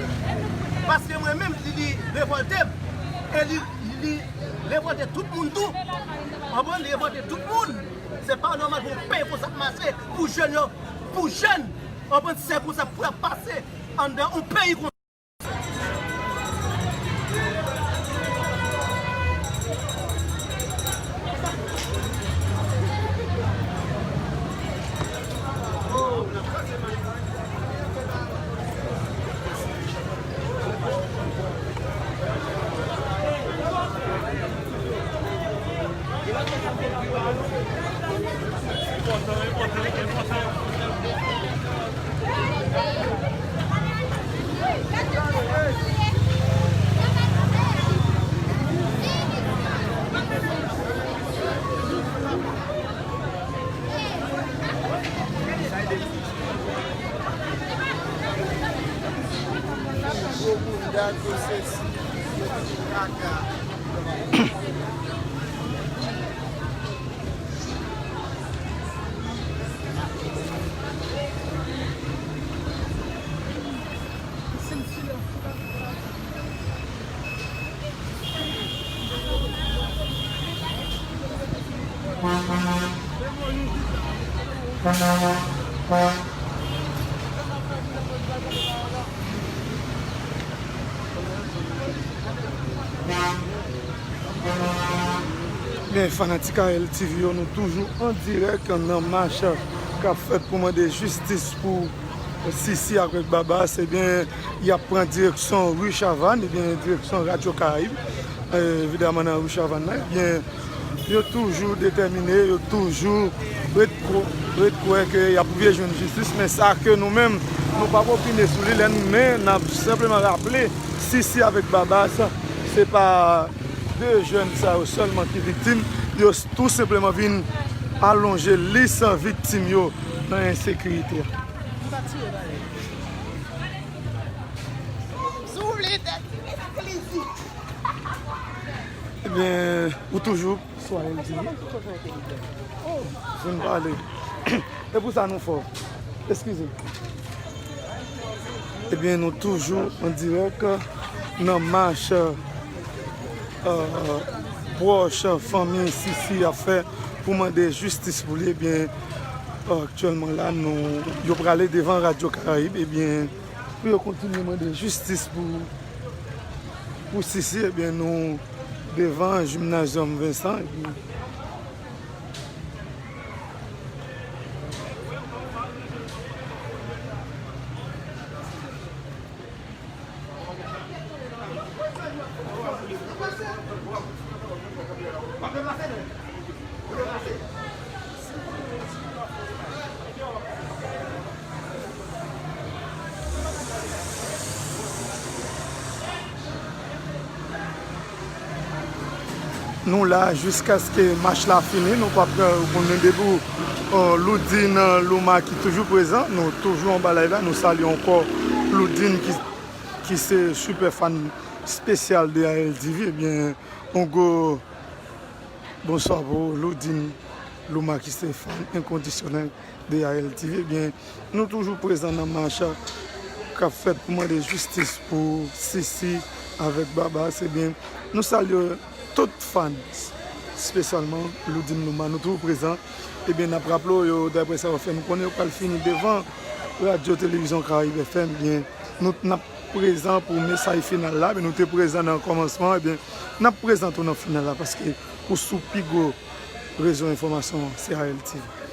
Paske mwen menm, li, li revòlte m. E li, li revòlte tout moun tou. W konprann? Li revòlte tout moun. Se pa nòmal pou yon peyi konsa ap mache, pou jèn yo, pou jèn, w konprann, se konsa pou y ap pase anndan yon peyi konsa. Gwo bounda, gwo sesi, gwo ti kaka. Byen, fanatik A L T V yo, nou toujou an dirèk nan mach k ap fèt pou mande jistis pou Sisi avèk Babas. Ebyen, y ap pran direksyon ri Chavann, ebyen, direksyon Radyo Karayib. Eh, evidaman, nan ri Chavann nan, ebyen, yo toujou detèmine, yo toujou ret kwo-, ret kwè ke y ap rive jwenn jistis, men sa ke nou menm, nou p ap opine sou li, lè n-, men n ap senpleman raple, Sisi avèk Babas, se pa de jèn sa yo sèlman ki viktim, yo s-, tou senpleman vin alonje lis viktim yo nan ensekirite a. Si w vle tèt, Ebyen, ou toujou sou A L T V. Oh, vin pale. E pou sa nou fò. Eskize. Ebyen, nou toujou an dirèk nan mach, euh, pwòch fanmi Sisi ap fè pou mande jistis pou li. Ebyen, aktyèlman la, nou, yo prale devan Radyo Karayib. Ebyen, pou yo kontinye mande jistis pou, pou Sisi, ebyen, nou devan Jimnazyòm Vensan, ebyen. Nou la jiskaske mach la fini, nou p ap, euh, konnen depi, euh, Loudine Louma ki toujou prezan, nou toujou anba live la, nou salye ankò Loudine ki, ki se super fan spesyal de A L T V, ebyen, yon gwo bonswa pou Loudine Louma ki se fan enkondisyonèl de A L T V, ebyen, nou toujou prezan nan mach k ap fèt pou mande jistis pou Sisi avèk Babas, ebyen, nou salye tout fan, espesyalman Loudine Louma, nou toujou prezan, ebyen, n ap raple w, yo, daprè sa yo fè nou konnen, yo pral fini devan Radyo Televizyon Karayib F M, ebyen, nou, n ap prezan pou mesaj final la, men nou te prezan nan kòmansman, ebyen, n ap prezan tou nan final la, paske ou sou pi gwo rezo enfòmasyon, se A L T V.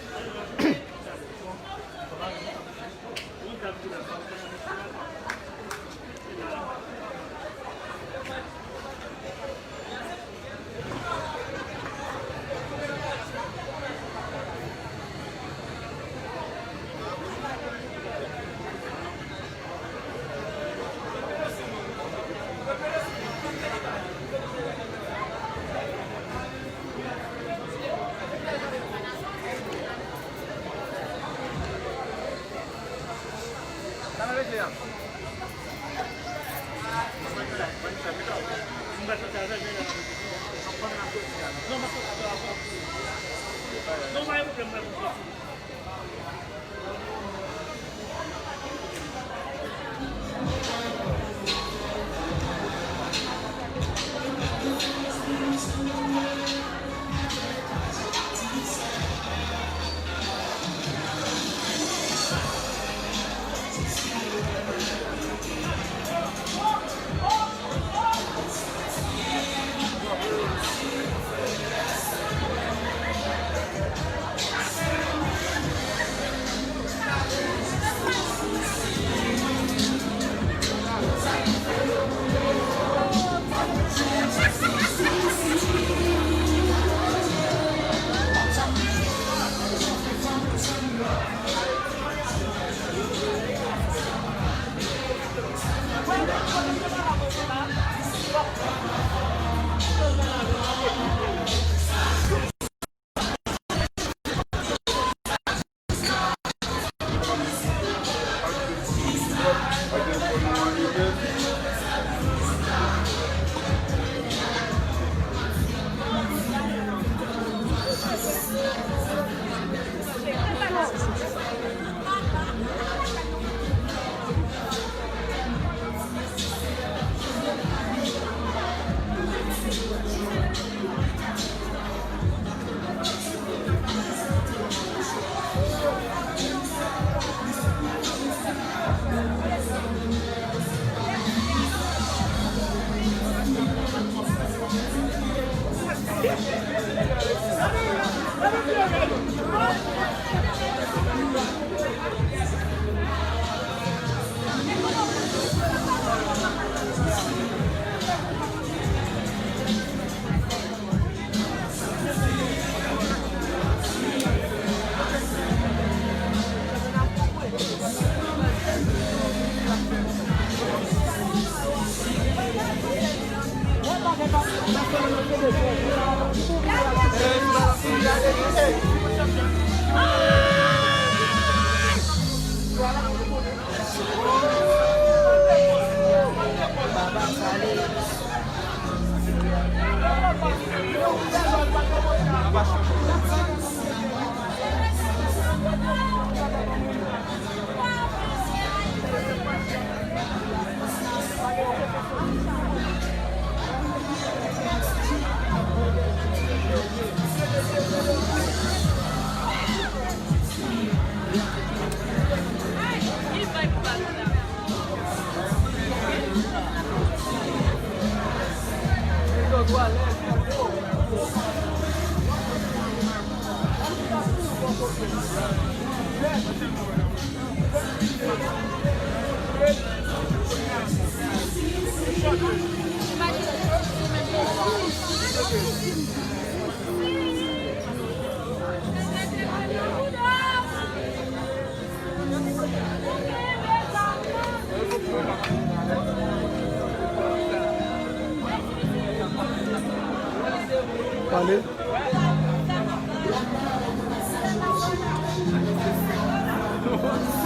Pale.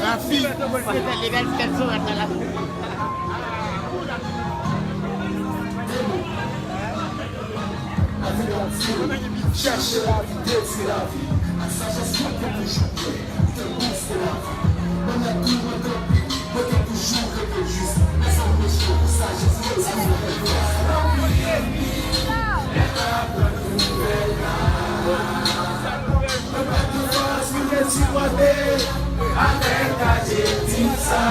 Rafi. Chèche lavi, detwi lavi, ak sajès mwen te toujou prè pou te bouste lavi. Mwen nèg tou mwen kanpe, mwen te toujou rete jis. Lè sa m rejte pou sajès mwen ti mwen fè. Mwen pa te fòs pou te sipòte avèk adjektif sa.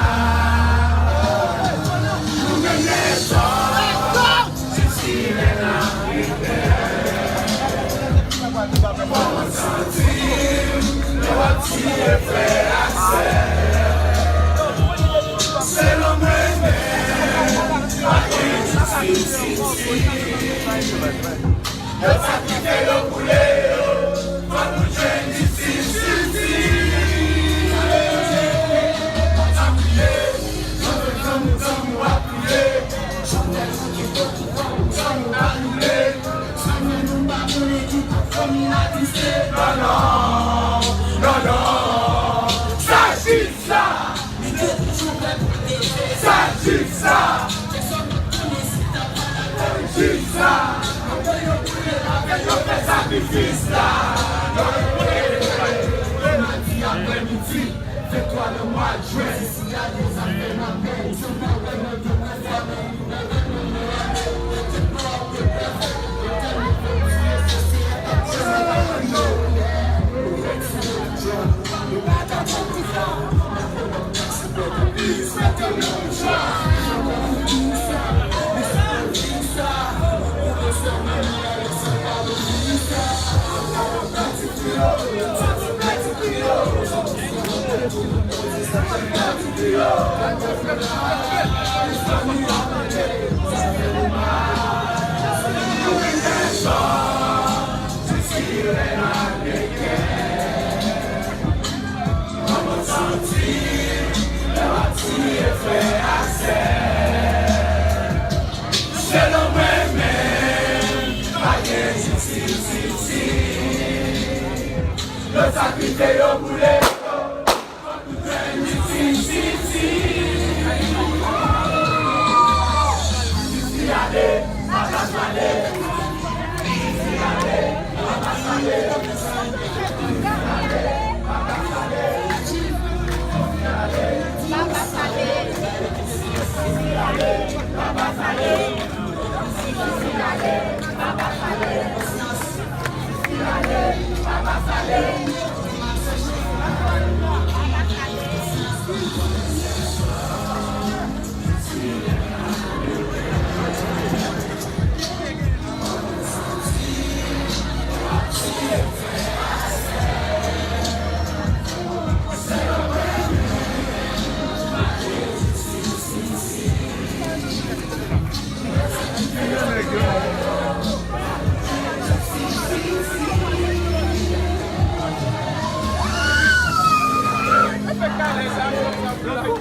Nou mennen sò. Non, non, non, non. Sa jis sa. Sa jis sa.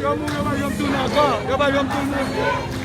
Yo mouri, yo pa janm tounen ankò. Yo pa janm tounen.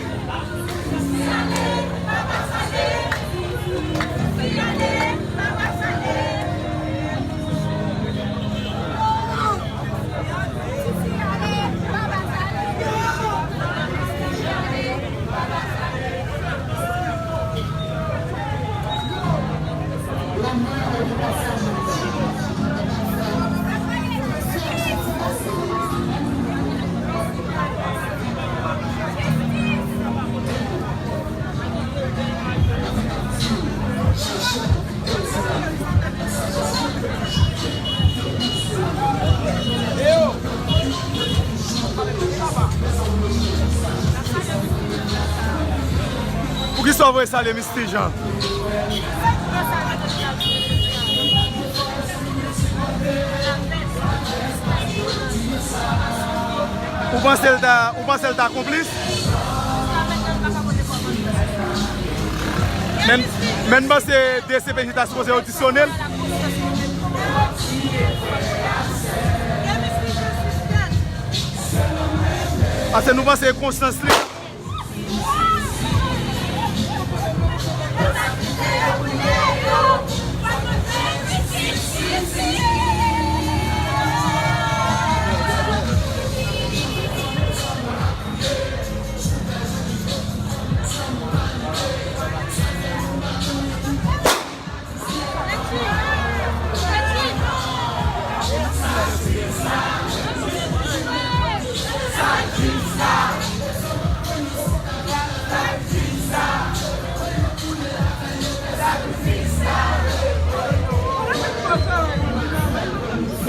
Poukisa w voye salye Misty Jean? Ou panse l ta, ou panse l ta konplis? Men, men m panse D C P J ta sipoze odisyone l. Paske nou panse konsyans li.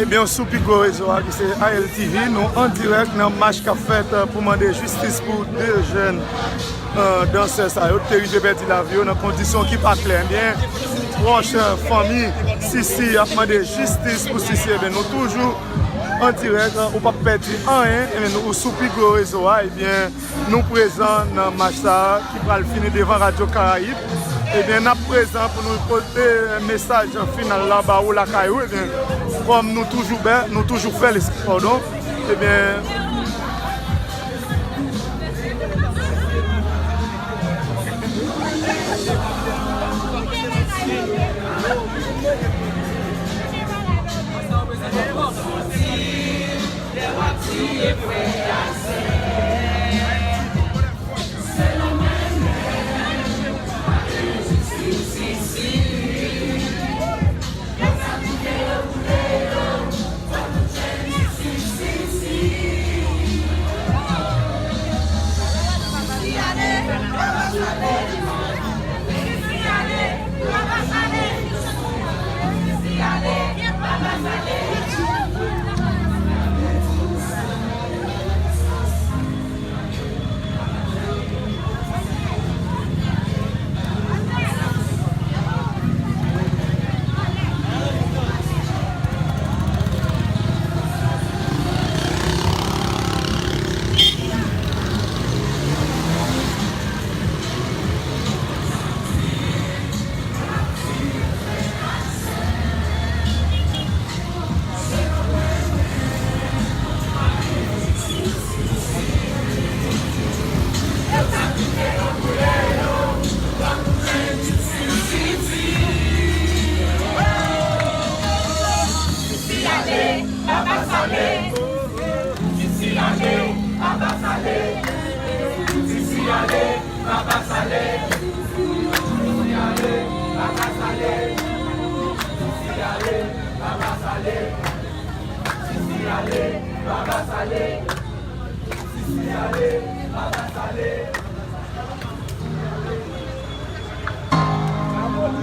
Ebyen, sou pi gwo rezo a, ki se A L T V, nou an dirèk nan mach k ap fèt, eh, pou mande jistis pou de jèn, eh, dansè sa yo ki te rive pèdi lavi yo nan kondisyon ki pa klè. Ebyen, pwòch, eh, fanmi Sisi ap mande jistis pou Sisi. Ebyen, nou toujou an dirèk, eh, ou p ap pèdi anyen. Ebyen, nou sou pi gwo rezo a, ebyen, nou prezan nan mach sa a ki pral fini devan Radyo Karayib. Ebyen, n ap prezan pou nou pote mesaj final la ba ou lakay ou. Ebyen, kòm nou toujou bè, nou toujou fè l, padon. Ebyen,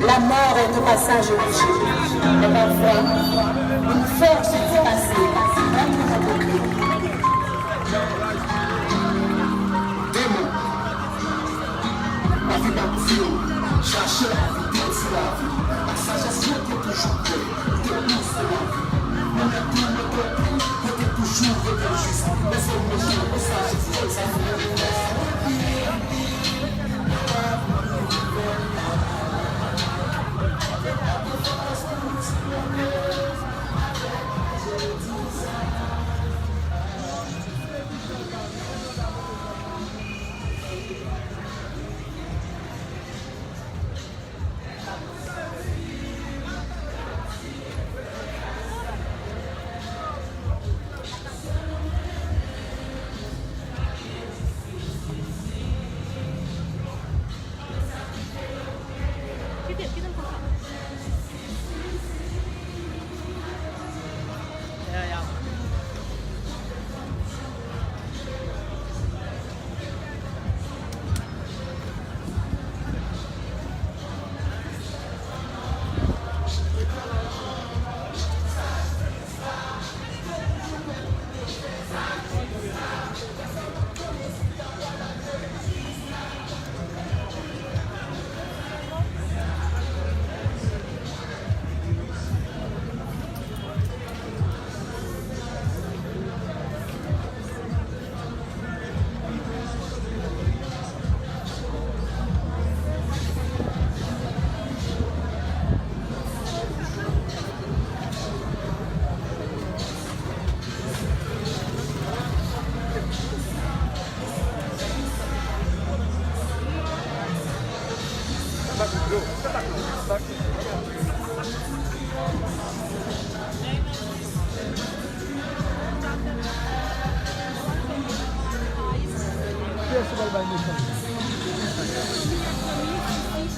La mort est au passage obligé. Mais parfois, une force du passé entre nos côtés. Démon, lavi pa pou fini. Chache lavi, detwi lavi. Ak sajès, yo te toujou kwè. Yo te pouse lavi. Nan lè tou mwen pèdi, yo te toujou rete jis. Lè zòm mechan, lè sajès fèb, sa fè.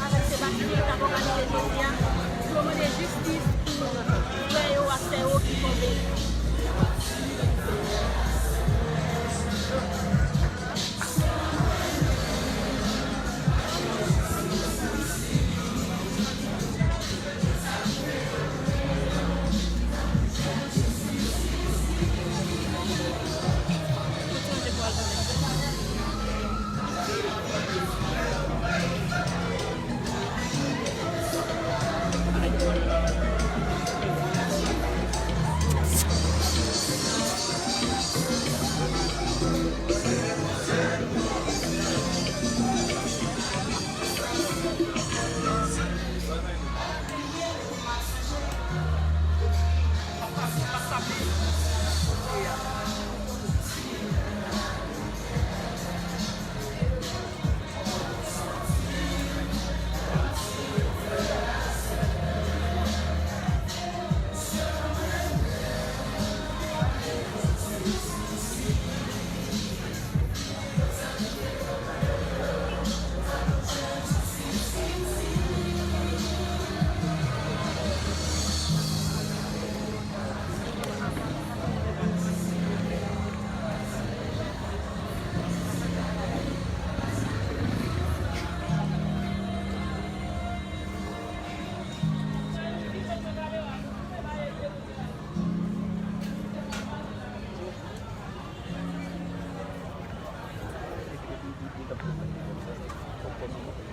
Avèk Sebastien k ap òganize jodi a, pou yo mande jistis pou frè yo ak sè yo ki tonbe.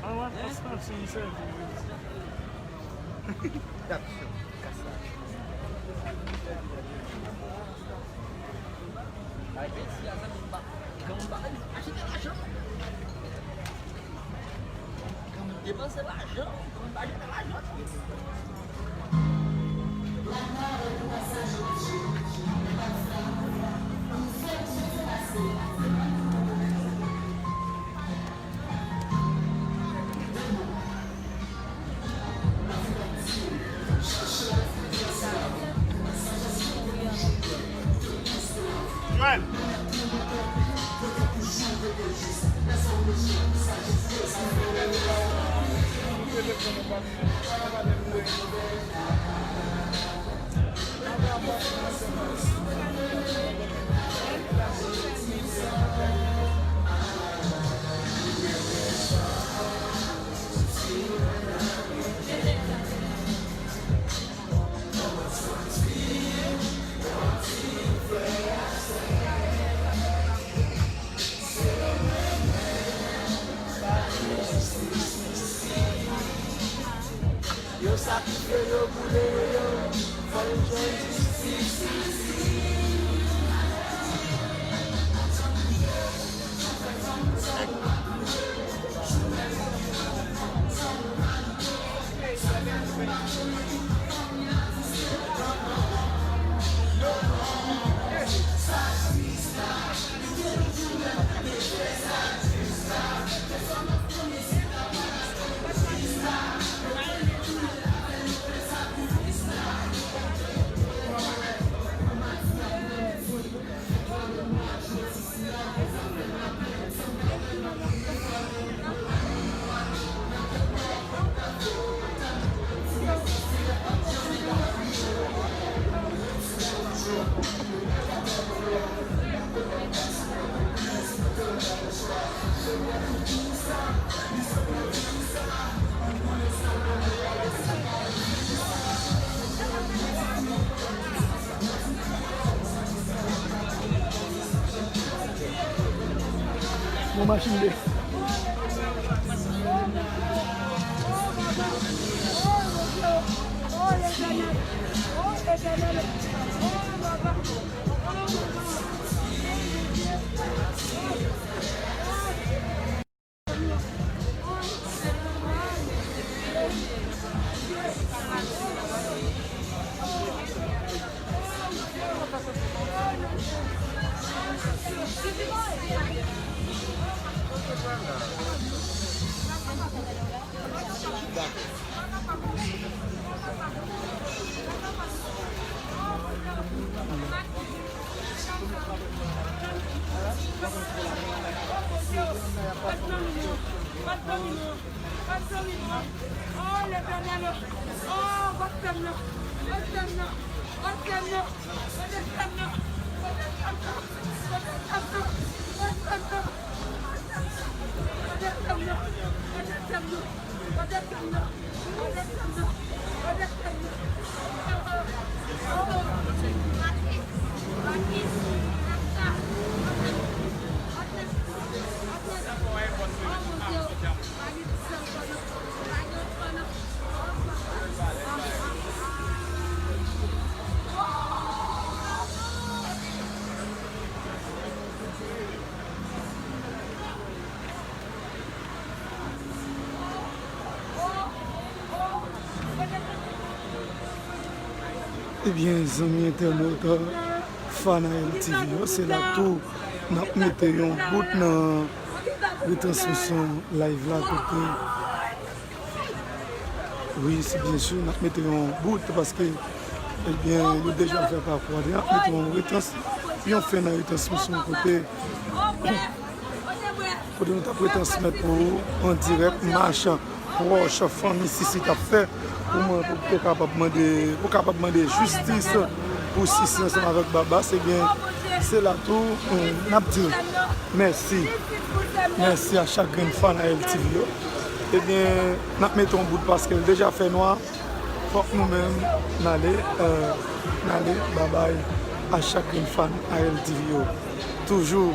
Mwen pa konn si se li. Depanse lajan, depanse lajan. Joel. Yo sakifye, yo boule, yo fè yo jwenn jistis. Yon machin de. Ebyen, zanmi entènot, fan a L T V yo, se la tou n ap mete yon bout nan retransmisyon live la kote Wi, se byen si, n ap mete yon bout, paske, ebyen, yo deja fè pakou a. N ap mete yon retrans-, yon fen nan retransmisyon kote, kote nou t ap retransmèt pou ou an dirèk mach pwòch fanmi Sisi t ap fè, pou mwen, pou te kapab mande, pou kapab mande jistis pou Sisi ansanm avèk Babas, ebyen, se la tou, n ap di w mèsi. Mèsi a chak grenn fan a L T V yo. Ebyen, n ap mete yon bout paske l deja fè nwa. Fòk nou menm n ale, euh, n ale. Babay a chak grenn fan a L T V yo. Toujou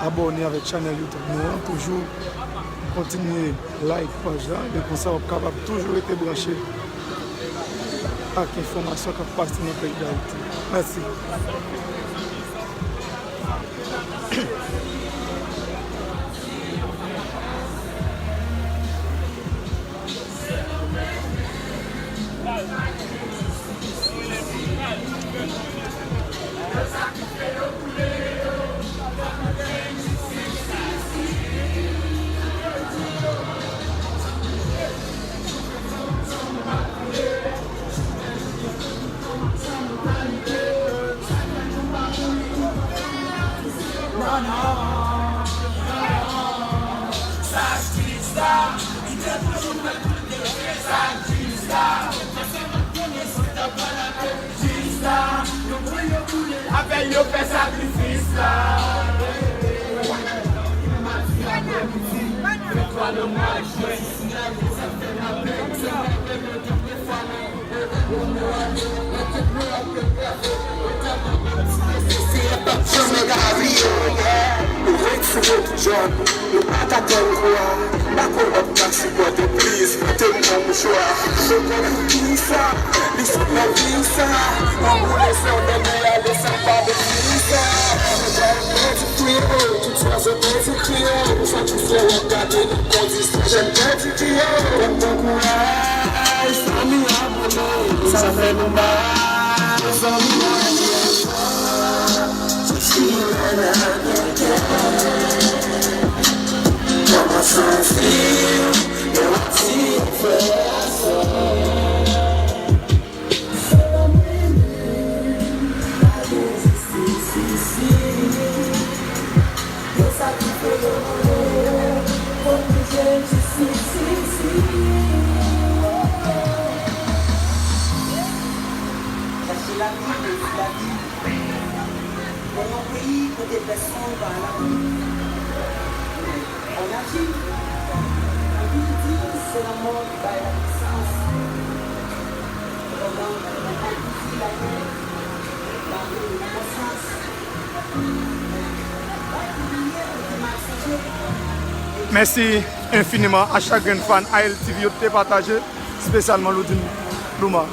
abòne avèk chanèl YouTube nou an. Toujou Kontinye like paj la, e konsa w ap kapab toujou rete branche ak enfòmasyon k ap pase nan peyi Dayiti. Mèsi. Apèl yo fè sakrifis la. Janm ka bliye, yeah. Nou ret sou wout John. Nou pa ka tann kou a. M pa konn lòt k ap sipòte, please, pote m yon mouchwa. Ou konn kisa? Li sot nan vi sa. Anboule sèvèl li ale, sa pa vle di sa. Nou pral pèdi fwi, oh, tout swazo pèdi fwi, oh. Ou santi syèl ap gade nou kondisyon. Jèn pèdi fwi, oh. Bon, bon kouraj, zanmi, abone. Sa fè nou mal, zanmi, abone. Kòman santi w, lè w ap di frè a sè? Chache lavi, reyisi lavi. Nan yon peyi kote pèsonn pa la. An Ayiti, anpil di se lanmò ki bay lanesans. Sepandan, nan pwofesi lapè, lavi, konsyans, bay pou bliye, pou ki mal sonje. Mèsi enfiniman a chak grenn fan A L T V yo ki te pataje, espesyalman Loudine Louma.